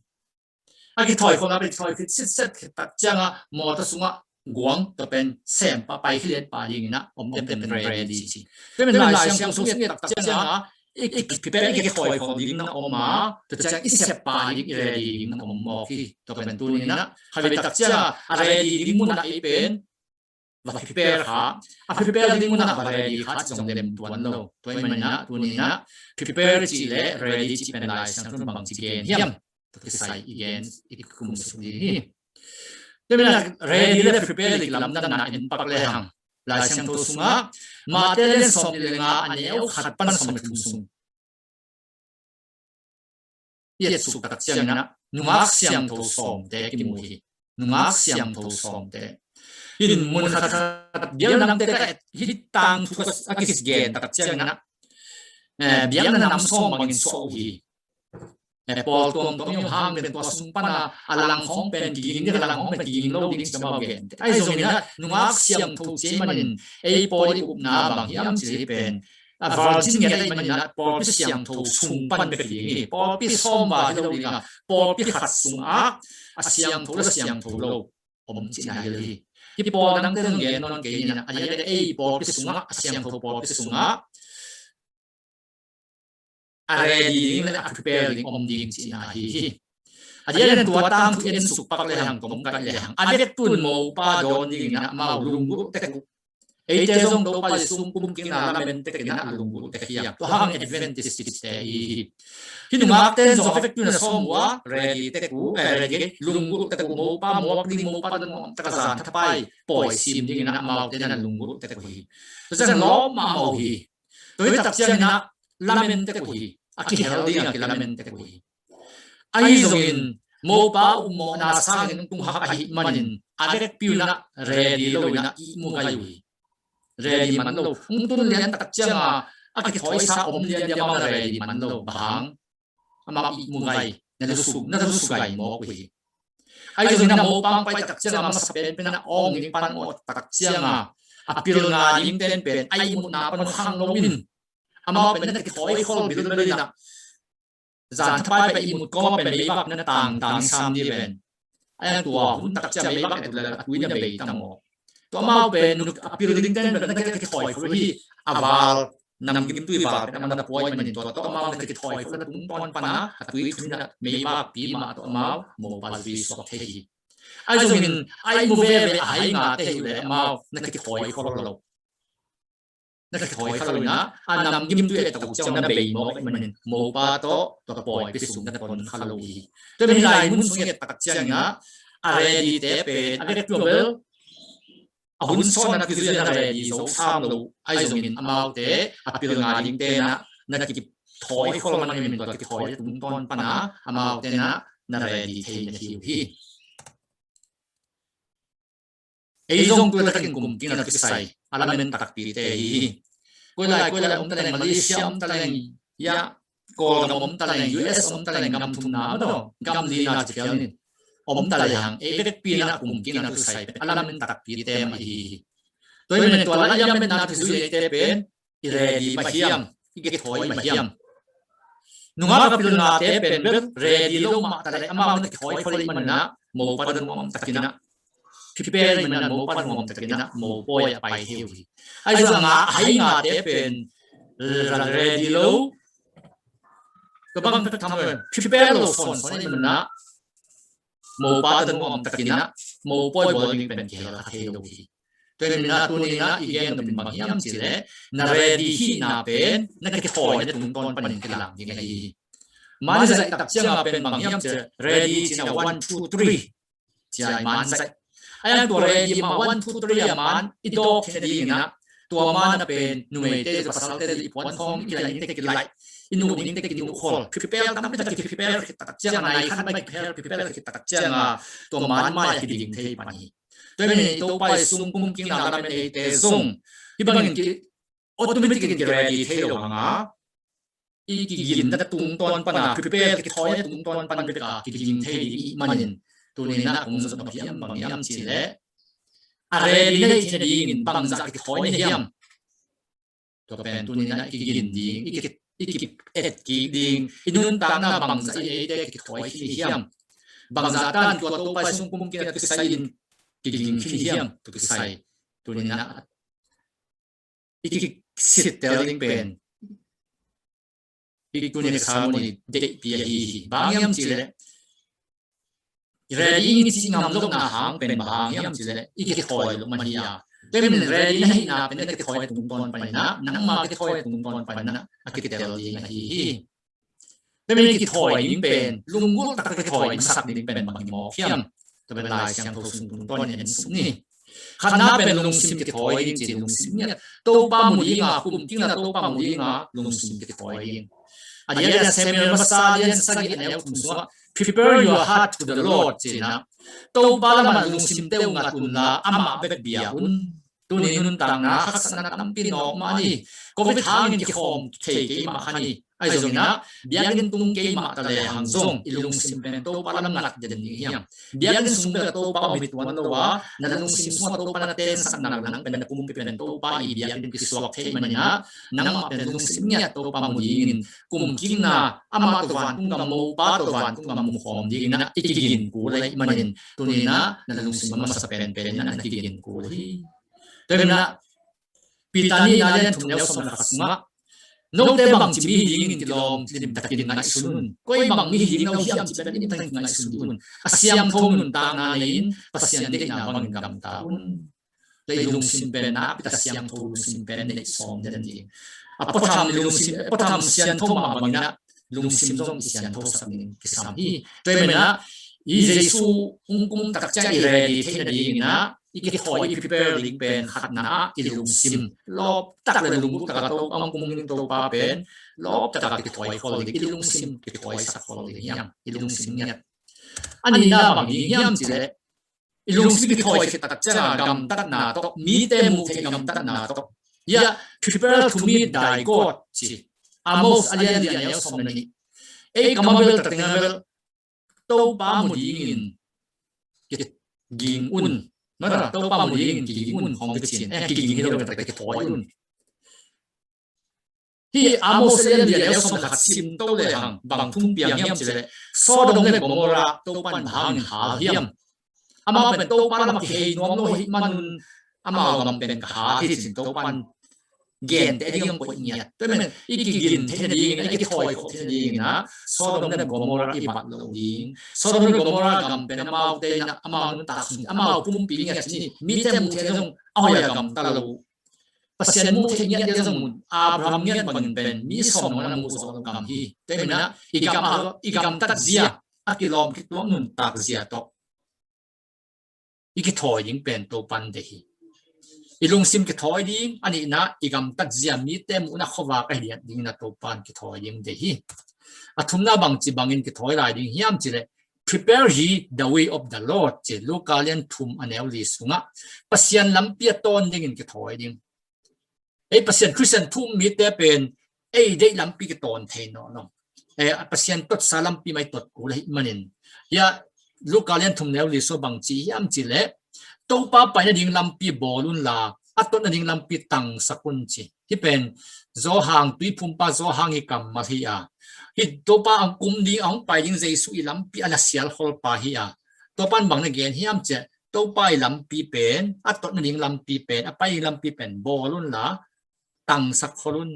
A kithawi kholna pen kithawi khit sitset khit tak ciangin ah mawtaw sungah guang, tua pen sem pah, pai khit lian pah dingin ah omte pen ready ci. Tua pen Lai Siangtho sung i et tak ciangin ah i, i prepare, i kithawi khol ding na om a, tua ciang i sep pah ding, i ready ding na om mawk hi. Tua pen tuni in ah khatvei tak ciangin ah a ready ding munah ei pen va prepare kha, a prepare ding munah va ready kha cih zong lem tuan lo. Tua ahih manin ah tuni in ah prepare cih le ready cih pen Lai Siangtho in bangci gen hiam, tua kisai i gen, i kum suk ding hi. Tua manin ah ready le prepare le kilamdanna en pak lehang, Lai Siangtho sungah Matthai lian sawmnih le nga, a neu khat pan sawm le thum sung i etsuk tak ciangin ah nungak siangtho sawmte kimu hi. Nungak siangtho sawmte in, mun khat khat biakna nangte ka et, hih tangthu a kisigen tak ciangin ah, eh, biakna nam sawm bangin suah uh hi. Eh, pawl tuamtuam i om hang pen tua sung pan a, a langkhawng pen kiging ding, a langkhawng pen kiging lo ding ci amau gen. Ahi zongin ah nungak siangtho ci manin ei pawl i upna bang hiam cih leh pen a virgin ngiat ahih manin ah pawlpi siangtho sung pan bek hi ding hi. Pawlpi sawm val hi lo ding a, pawlpi khat sungah a siangtho le siangtho lo om cihna hi lo hi. Hih pawl dangte zong gen nawn kei ni in ah, a diakdiak ei pawlpi sungah, a siangtho pawlpi sungah a ready ding le a prepare ding om ding cihna hi hi. A diakdiak tua tangthu en suk pak lehang, kong kaih lehang, a vekpi un mopa dawn dingin ah amau lunggulh tek uh. Eite zong Topa Jesu hong kumkikna lamen tek in ah lunggulh tek hi hang. Tua hang Adventist te hi hi. Hih nungakte in zong a vekpi un a sawm uh a, ready tek uh, eh, ready, lunggulh tek uh, mopa muak ding, mopa dawn nuam tek a, zan thapai pawi sim dingin ah amaute in ah lunggulh tek uh hi. Tua ciang lawm mahmah uh hi. Tua hi tak ciangin ah lamen tek uh hi. A kihel ding a kilamen tek uh hi. Ahi zongin mopa upmawhna sangin hong tung hak ahih manin a vekpi un ah ready lo in ah ihmu gai uh hi. Ready man lo. Hong tun lian tak ciangin a kithawisa om lian ding amau na ready man lo. Bang hang? Amau ihmu gai, na lusu, na lusu gai mawk uh hi. Ahi zongin a mopa hong pai tak ciangin a masa penpen a awng ding pan awt tak ciangin a pilna ding tenpen a ihmutna pan khang lo in, amau pen na kithawi khol bilbel in ah, zan thapai pen ihmut kawm a pen meivak na tangtang sam ding ven. Ahi zongin tua hun tak ciang meivak na tun leh a tui na bei ta maw? Tua amau pen nu a pil ding ten pen na kithawi khol hi. A val, namgimtui val pen amau na puai manin tua tawh amau na kithawi khol a tungtawn pana a tui thum na meivak pi mah tawh amau mopa zui suak thei hi. Ahi zongin a ihmu veve a hai ngate hi uh leh amau na kithawi khol lo. Na kithawi kha lo in ah, a namgimtui a et tak uh ciang na bei mawk ahih manin mopa tawh tua pawipi sung na ton kha lo hi. Tua hi lai mun sung i et tak ciangin ah, a ready te pen a vek tua bel a hun sawn na kizui na ready zo tham lo. Ahi zongin amaute a pilna ding te na na kithawi khol man ahih manin tua kithawi tungtawn pana amaute na na ready thei na hi uh hi. Ei zong tu letakin kumkina kisai a lamen takpite hi hi. Koi lai koi lai om taleng, Malaysia om taleng, ya, Kawlgam om taleng, U S om taleng, gam thumna maw, gam lina ci phial nin om taleng, ei vekpi na kumkina kisai a lamen takpite mah hi hi. Tua hi manin tua lai a lamen na kizui eite pen i ready mah hiam, i kithawi mah hiam? Nungak a pilnate pen bel ready lo mah taleh amau na kithawi khol ahih manin ah mopa tawh nuam takin ah, prepare ahih manin ah mopa tawh nuam takin ah mopawi a pai hi uh hi. Ahi zongin a hai ngate pen ready lo, tua bang tham lo, prepare lo sawnsawn ahih manin ah mopa tawh nuam takin ah mopawi bawl ding pen kihel kha thei lo hi. Tua hi manin ah tuni in ah i gen nop in bang hiam cih leh, na ready hihna pen na kithawi na tungtawn panin kilang ding ahi hi. Man i zaih tak ciangin pen bang hiam cih leh, ready ci-in ah one, two, three ci-a i man zaih. A yang tua ready mah one, two, three a man i dawk theih nadingin ah, tua man a pen numeite le pasalte le i puan khawng i kilaih dingte kilaih, i nuh dingte kinuh khol, prepare tampi tak kiprepare khit tak ciangin, nai khat mah kiprepare, prepare khit tak ciangin tua man mai-ah kiding thei pan hi. Tua hi manin Topa i sung kumkina lamen eite zong hih bangin ki automatic in ki ready thei lo hang a, i kiginna tungtawn pana, prepare, kithawi tungtawn pan bek a kiging thei ding i hih manin, tuni in ah kong zong nop hiam bang hiam cih leh, a ready na hih theih nadingin bangzah kithawi na hiam? Tua pen tuni in ah i kigin ding, i ki, i ki-et kik ding, i nuntakna bangzah i eite kithawi khin hiam? Bangzah tan tua Topa i sung kumkina kisai in kiging khin hiam? Tua kisai tuni in ah i kisittel ding pen i tuni ka sa mun i deihpi ahi hi. Bang hiam cih leh, ready ing i cih ngam lohna hang pen bang hang hiam cih leh, i kithawi loh man hi a. Tua hi manin ready na hihna pen na kithawi tungtawn panin ah, nangma kithawi tungtawn panin ah a kitel ding ahi hi. Tua hi manin kithawi ding pen, lunggulh tak a kithawi masak ding pen bang hi mawk hiam? Tua pen Lai Siangtho sung tungtawn in en suk ni. Khatna pen lungsim kithawi ding ci, lungsim ngiat. Topa mu ding a, kumkina Topa mu ding a lungsim kithawi ding. A diakdiak Samuel masa lian sagih a neu thum sungah, "Prepare your heart to the Lord," ci-in ah, Topa lamah lungsimte uh ngat unla, amah bek bia un. Tuni nuntakna haksatna tampi nawk mah ni. Covid hangin kikhawm thei kei mah kha ni. Ahi zongin ah, biakinn tung kei mah ta lehang zong i lungsim pen Topa lam ngat den ding hiam? Biakinn sung bek a Topa om hi tuan lo a, na lungsim sungah Topa na tensak nak leh, nang pen na pumpi pen Topa i biakinn kisuak thei manin ah, nangmah pen lungsim ngiat Topa mu dingin, kumkikna, amah tawh vantung gam, mopa tawh vantung gam mu khawm dingin ah i kigin kul ahih manin, tuni in ah na lungsim a masa penpen in ah na kigin kul hi. Tua hi manin ah Peter nihna lian thum neu sawm le khat sungah, "Note bangci mi hi dingin kilawm limtakin ngaihsun un. Koi bang mi hi ding na uh hiam cih pen limtakin ngaihsun dih un. A siangtho nuntakna nei-in Pasian deihna bangin gamta un." Tua i lungsim pen nakpi tak a siangtho lungsim pen neih sawm den ding. A puatham lungsim, puatham siangtho mah bangin ah lungsim zong i siangthosak ding kisam hi. Tua hi manin ah, i Jesu hong kum tak ciang i ready theih nadingin ah, i kithawi, i prepare ding pen khatna ah i lungsim lawp tak le lunggulh tak a Topa hong kum ding, Topa pen lawp tak a kithawi khol ding, i lungsim kithawisak khol ding hiam? I lungsim ngiat. A nihna bang ding hiam cih leh, i lungsim kithawi khit tak ciangin gamtatna tawh, mite muh theih gamtatna tawh, "Here, prepare to meet thy God," ci. Amos a lian li a neu sawm le nih. Ei kam a bel, ta teng a bel, Topa mu dingin kiging un. Mara, Topa mu dingin kiging un, hong kici-in. Eh, kiging hi lo, ta teng kithawi un. Hih Amos a lian li a neu sawm le khat sim to lehang bang thu piang hiam cih leh, Sodom le Gomorrah Topa in bang hangin hal hiam? Amau pen Topa lamah kihei nuam lo ahih manun, amau gam pen ka hat hi cin Topan gente a ding hong koih ngiat. Tua ahih manin i kigin theih nadingin, i kithawi khawh theih nadingin ah Sodom le Gomorrah i bat loh ding. Sodom le Gomorrah gam pen amaute in ah amau nuntak sung, amau pumpi ngiat cin, mite muh theih zong a hoih a gamta lo. Pasian muh theih ngiat ding zong mun, Abraham ngiat bangin pen mi sawm nangawn a muh zawh loh gam hi. Tua ahih manin ah i gam a, i gamtat zia, a kilawm khit tuak nuntak zia tawh i kithawi ding pen Topan deih hi. I lungsim kithawi ding, a nihna i gamtat zia, mite muhna khuavak ahi lian dingin ah Topan kithawi ding deih hi. A thumna bangci bangin kithawi lai ding hiam cih leh, "Prepare ye the way of the Lord," ci Luka lian thum a neu li sungah Pasian lampi a tawn dingin kithawi ding. Ei Pasian Khristian thu um mite pen ei deih lampi kitawn thei nawn lo. Eh, Pasian totsa lampi mah i tot kul ahih manin. Hia Luka lian thum neu li sungah bangci hiam cih leh, "Topa pai nading lampi bawl unla, a tot nading lampi tangsak un," ci. Hih pen Johan, tuiphumpa Johan ii kammal hi a, hih Topa a kum ding, a hong pai ding Jesu ii lampi a na sialkholpa hi a, Topan bang na gen hiam cih leh, "Topa ii lampi pen, a tot nading lampi pen, a pai ding lampi pen bawl unla, tangsak khol un.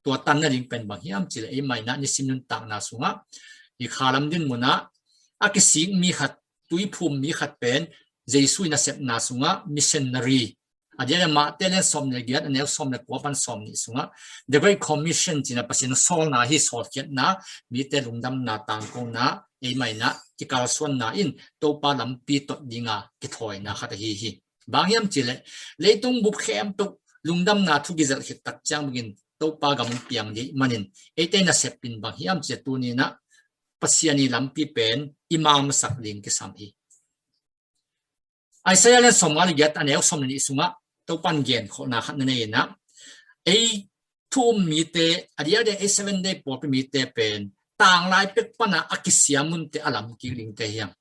Tua tan nading pen bang hiam cih leh," ei mah in ah nisim nuntakna sungah i khalam dinmun ah a kisik mi khat, tuiphum mi khat pen Jesu ii nasepna sungah missionary, a diakdiak Mate lian sawm le giat a neu sawm le kua pan sawm nih sungah The Great Commission ci-in ah Pasian sawlna hi, sawlkhiatna, mite lungdamna tangkona, ei mah in ah i kalsuanna in Topa lampi tot dinga kithawina khat ahi hi. Bang hiam cih leh, leitung bup khempeuh lungdamna thu kizelh khit tak ciang bangin Topa gam hong piang ding ahih manin, eite nasep pen bang hiam cih leh tuni-in ah Pasian ii lampi pen i mamsak ding kisam hi. Isaiah lian sawmnga le giat a neu sawm le nih sungah Topan genkholhna khat na nei in ah, ei thu um mite, a diakdiak ei Seven Day pawlpi mite pen tanglai pek pan a a kisiam munte a lam kik dingte hi hang.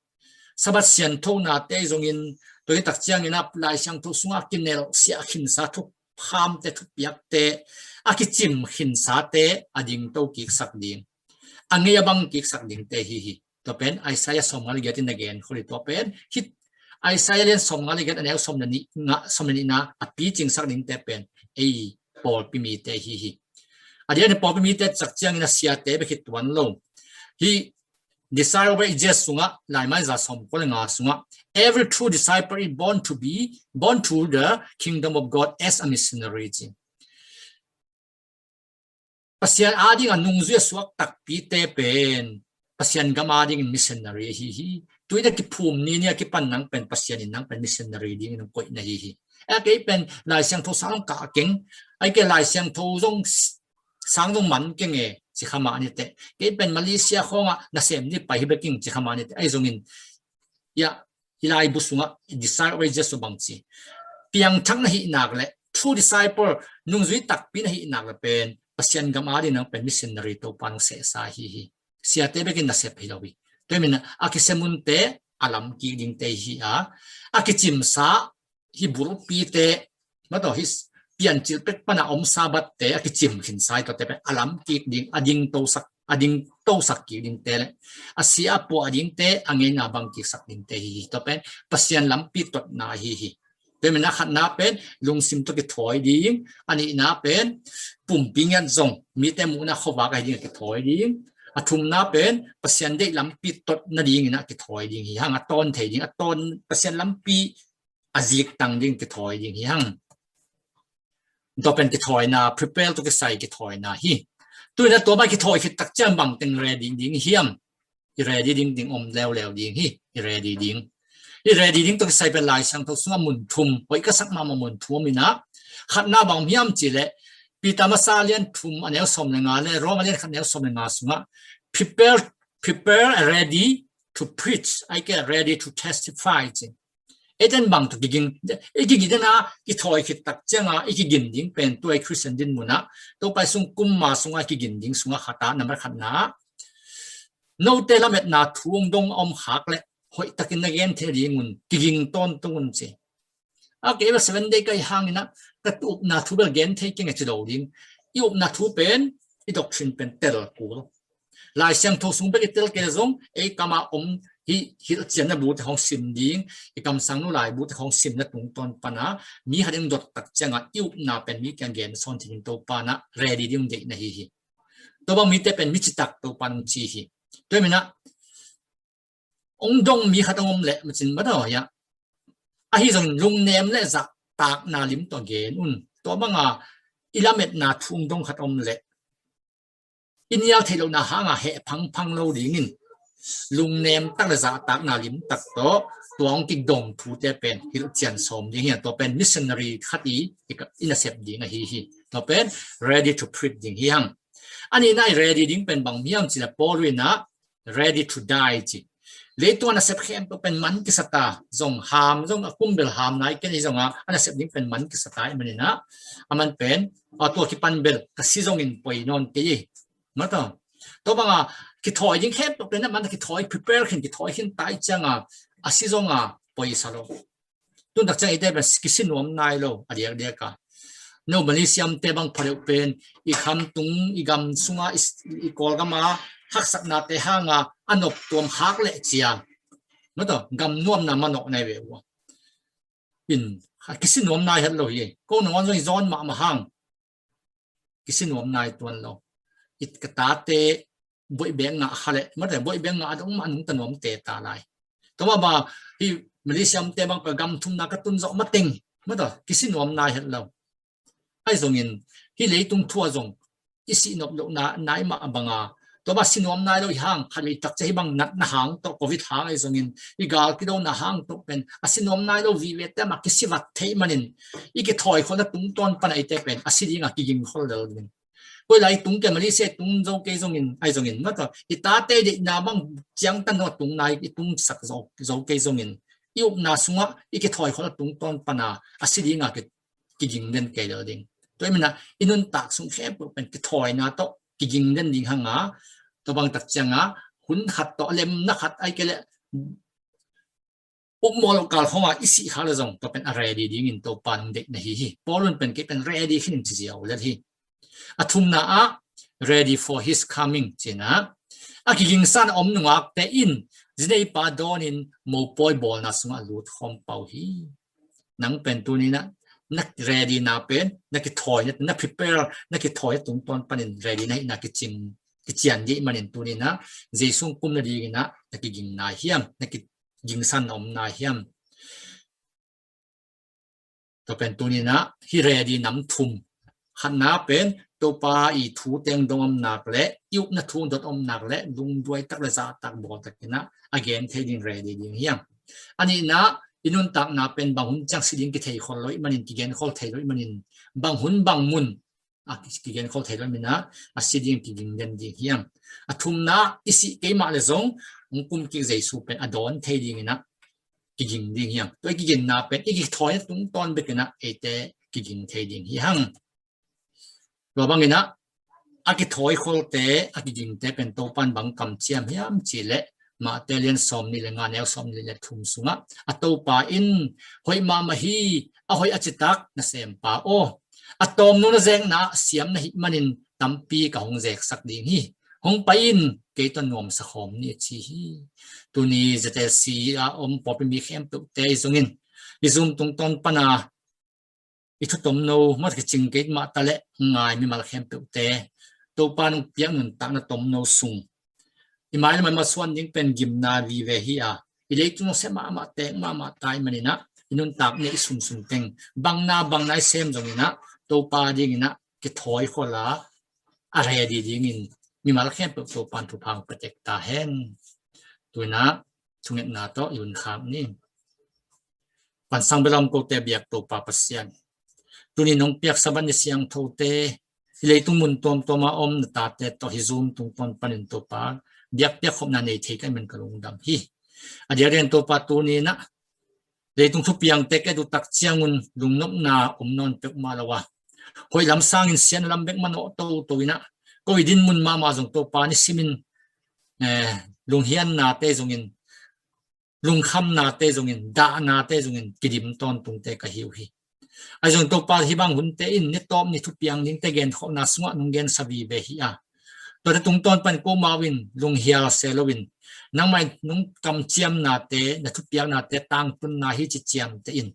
Sabbath sianthonate zongin, tua hi tak ciangin ah Lai Siangtho sungah kinelh siah khinsa thuphamte, thupiakte, a kicim khinsate a dingto kiksak ding, a ngei a bang kiksak dingte hi hi. Tua pen Isaiah sawmnga le giat in na genkhol hi. Tua pen hih Isaiah lian sawmnga le giat a neu sawm le nih, nga, sawm le nihna a picingsak dingte pen ei pawlpi mite hi hi. A diakdiak pawlpi mite tak ciangin ah siate bek hi tuan lo. Hih Desire of Ages sungah, Laimai za sawmkua le nga sungah, "Every true disciple is born to be, born to the kingdom of God as a missionary," ci. Pasian ading a nungzui a suak takpite pen Pasian gam adingin missionary ahi hi. Tui-in a kiphum ni ni a kipan nang pen Pasian in nang pen missionary dingin hong koihna hi hi. A kei pen Lai Siangtho sang zong kah keng, ahih kei leh Lai Siangtho zong sang zong man keng e, ci kha mah ni teh. Kei pen Malaysia khawngah nasem ni pai hi bek ing, ci kha mah ni teh. Ahi zongin, ya, i laibu sungah Desire of Ages sungah bang ci, piangthak na hih nak leh, true disciple, nungzui takpi na hih nak leh pen Pasian gam ading nang pen missionary Topan hong sehsa hi hi. Siate bekin nasep hi lo hi. Tua hi manin a kisia munte a lam kik dingte hi a, a kicimsa, hih bulpite, mah tawh hih piancil pek pan a om Sabbath-te a kicim khinsa hi, tuate pen a lam kik ding, a dingtosak, a dingtosak kik dingte leh a sia a pua a dingte a ngeina bang kiksak dingte hi hi. Tua pen Pasian lampi totna hi hi. Tua hi manin a khatna pen lungsim tawh kithawi ding, a nihna pen pumpi ngiat zong mite muhna khuavak ahi ding a kithawi ding, a thumna pen Pasian deih lampi tot nadingin a kithawi ding hi hang, a tawn thei ding, a tawn, Pasian lampi a ziktang ding kithawi ding hi hang. Tua pen kithawina, prepare tawh kisai kithawina hi. Tu-in a tua mah kithawi khit tak ciang bang teng ready ding hiam? I ready ding ding om leuleu ding hi. I ready ding, i ready ding tawh kisai pen Lai Siangtho sungah mun thum, hoih ka sak mahmah mun thum om in a, khatna bang om hiam cih leh Peter masa lian thum a neu sawm le nga leh Roma lian khat a neu sawm le nga sungah, "Prepare, prepare, ready to preach," ahih kei leh ready to testify ci. Eite in bang tawh kiging, i kigin in a, kithawi khit tak ciang a i kigin ding pen tua i Khristian dinmun ah, Topa i sung kum ma sungah i kigin ding sungah khat a, nambat khatna, note lametna thu hong dong a om khak leh hoih takin na gen thei ding un, kiging tawntung un ci. A, kei bel Seven Day ka hih hangin a, ka upna thu bel gen thei keng e ci lo ding. I upna thu pen, i doctrine pen tel kul. Lai Siangtho sung bek i tel kei leh zong, ei kam a om hih hilhcianna bute khawng sim ding, i kamsang nu laibute khawng simna tungtawn pana mi khat in dot tak cianga i upna pen mi kiang gen sawn thei ding Topa in ah ready ding deih na hi hi. Tua bang mite pen mi citak Topa in hong ci hi. Tua hi manin ah hong dong mi khat hong om leh macin mataw hiah ahi zongin lungnem le zahtakna lim tawh gen un. Tua banga i lametna thu hong dong khat om leh i nial theih lohna hanga heh phangphang lo dingin lungnem tak le zahtakna lim tak tawh tua hong kidong thute pen hilhcian sawm ding hi. Tua pen missionary khat i, i nasep ding ahi hi. Tua pen ready to preach ding hi hang. A nihna i ready ding pen bang hiam cih leh Paul in ah ready to die ci. Leitung a nasep khempeuh pen man kisa ta, zong ham zong a kumbel ham nai ken hi zonga a nasep ding pen man kisa ta i manin ah a man pen a tua kipan bel ka si zongin poi nawn kei hi. Mataw. Tua banga kithawi ding khempeuh pen a man kithawi prepare khin kithawi khin ta i cianga a si zonga poi sa lo. Tun tak ciang eite pen kisi nuam nai lo a diakdiak a. No Malaysia mite bang pha deuh pen i khamtung i gam sunga i, i Kawlgama haksatnate hanga a nop tuam khak leh cia mataw gam nuamna manawh nai ve uh a. In kisi nuam nai het lo hi. Ko nangawn zong i zawn mahmah hang kisi nuam nai tuan lo. I ka tate boih bek ngah kha leh mate boih bek ngah a dong mah nungta nuam te ta lai. Tua mah bang hi Malaysia mite bang ka gam thumna ka tun zawh mateng mataw kisi nuam nai het lo. Ahi zongin hih leitung thu ah zong i sih nop lohna nai mah banga tua bang a si nuam nai lo i hang khat vei tak ciang hih bang natna hang tawh Covid hang ahi zongin i gal kidona hang tawh pen a si nuam nai lo vive te mah kisi vat theih manin i kithawi khawhna tungtawn pana eite pen a si dinga kiging khol lel ding. Koi lai tung kei Malaysia tung zo kei zongin ahi zongin mataw i tate deihna bang ciangtan dong a tung nai i tungsak zo, zo kei zongin i upna sungah i kithawi khawhna tungtawn pana a si dinga ki, kiging den kei lel ding. Tua i manin ah i nuntak sung khempeuh pen kithawina tawh kiging den ding hanga tua bang tak cianga hun khat tawh lemna khat ai kei leh upmawh lo kal khawng a i sih khak le zong tua pen a ready dingin Topa in hong deih na hi hi. Paul in pen kei pen ready khin in ci ziau lel hi. A thumna ah ready for his coming cihna a kigingsan a om nungakte in zineipa dawnin mopawi bawlna sungah lut khawm pah uh hi. Nang pen tuni in ah na ready na pen na kithawi na, na prepare na kithawi na tungtawn panin ready na hihna kicing kician dih manin tuni in ah Jesu kum nadingin ah na kiging nai hiam, na kigingsan na om nai hiam? Tua pen tuni in ah hih ready nam thum. Khatna pen Topa i thu teng dong om nak le i upna thu dot om nak le lungduai tak le zahtak bawl takin ah a gen thei ding ready ding hiam? A nihna i nuntakna pen bang hun ciang si ding kithei khol lo i manin kigen khol thei lo i manin bang hun bang mun a kigen khol thei lo i manin ah a si ding kiging den ding hiam? A thumna i sih keimah le zong hong kum kik Jesu pen a dawn thei dingin ah kiging ding hiam? Tua i kiginna pen i kithawina tungtawn bekin ah eite kiging thei ding hi hang. Tua bangin ah a kithawi kholte a kigingte pen Topa in bang kamciam hiam cih leh Mate lian sawm nih le nga neu sawm nih le thum sungah a Topa in hoih mahmah hi, a hoih a citak nasempa aw, a tawmno na zekna siam na hih manin tampi ka hong zeksak ding hi. Hong pai in kei tawh nuamsa khawm ni a ci hi. Tuni Z L C a om pawlpi mi khempeuhte i zongin i Zoom tungtawn pana i thu tomno mah kicing kei mah taleh ngai mimal khempeuhte Topa nong piak nuntakna tomno sung i mai le mai malsuan ding pen gimna vive hi a, i leitung nong sem mahmah tek mahmah tai manin ah i nuntak neih sunsun teng bangna bangna i sem zongin ah Topa dingin ah kithawi khol a a ready dingin mimal khempeuh Topa in thupha hong pia tek ta hen. Tuni in ah thungetna tawh i hun khak ni. Pansang belam kote biak Topa Pasian, tuni nong piak Sabbath ni siangthote hi leitung mun tuamtuama om na tate tawh hi Zoom tungtawn panin Topa biakpiak khopna nei thei ka hih manin ka lungdam hi. A diakdiakin Topa tuni in ah leitung thupiangte ka et uh tak ciangun lungnopna om nawn peuhmah lo a, hoih lam sangin siatna lam bek manawh toto in ah ko i din mun mahmah zong Topa nisimin eh, lunghiannate zongin, lungkhamnate zongin, dahnate zongin kidim tawntungte ka hi uh hi. Ahi zongin Topa hih bang hunte in ni tawp ni thupiang dingte genkholhna sungah nong gensa vive hi a, tuate tungtawn pan ko mau in lunghial se loin Nangmah in nong kamciamnate, na thupiaknate tangtunna hi ci ciamteh in.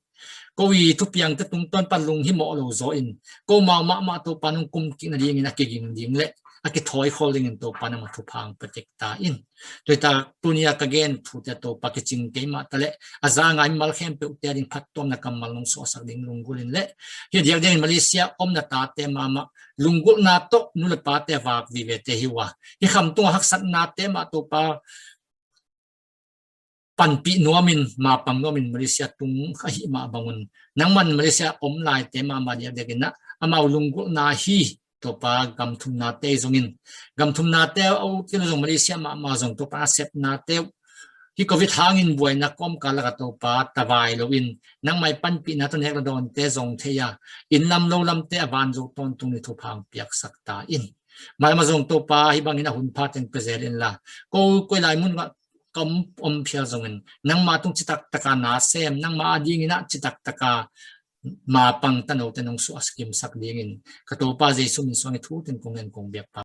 Ko i thupiangte tungtawn pan lunghimawh lo zaw in, ko mau mahmah Topa nong kumkik nadingin a kiging ding le a kithawikhol dingin Topa nangmah thupha hong pia tek ta in. Tua hi ta, tuni a ka gen thute Topa kicing keimah ta le a za ngai mimal khempeuhte ading phattuamna kammal nong suahsak ding lunggulh in le, hi diakdiakin Malaysia om na tate mahmah lunggulhna tawh nu le pate a vak vivete hi uh a, hi khamtung a haksatnate mah Topa panpih nuamin, mapang nuamin Malaysia tung ahih mah bangun, nangman Malaysia om laite mahmah diakdiakin ah amau lunggulhna hi. Topa gam thumnate zongin, gam thumnate a ut kei lo zong Malaysia mahmah zong Topa a sepnate uh, hi Covid hangin buaina kawmkal lakah Topa tavai loin nangmah i panpihna tawh nek le dawnte zong thei a, inn lam lo lamte a van zo tawntung ni thupha hong piaksak ta in. Mah lam ah zong Topa hih bangin a hun pha teng pia zel inla, ko koi lai mun ah ka om, om phial zongin nangmah tung citak taka na sem, nangmah adingin ah citak taka mapang tanote nong suahkimsak dingin ka Topa Jesu min suangin thu teng kong ngen kong biak pah.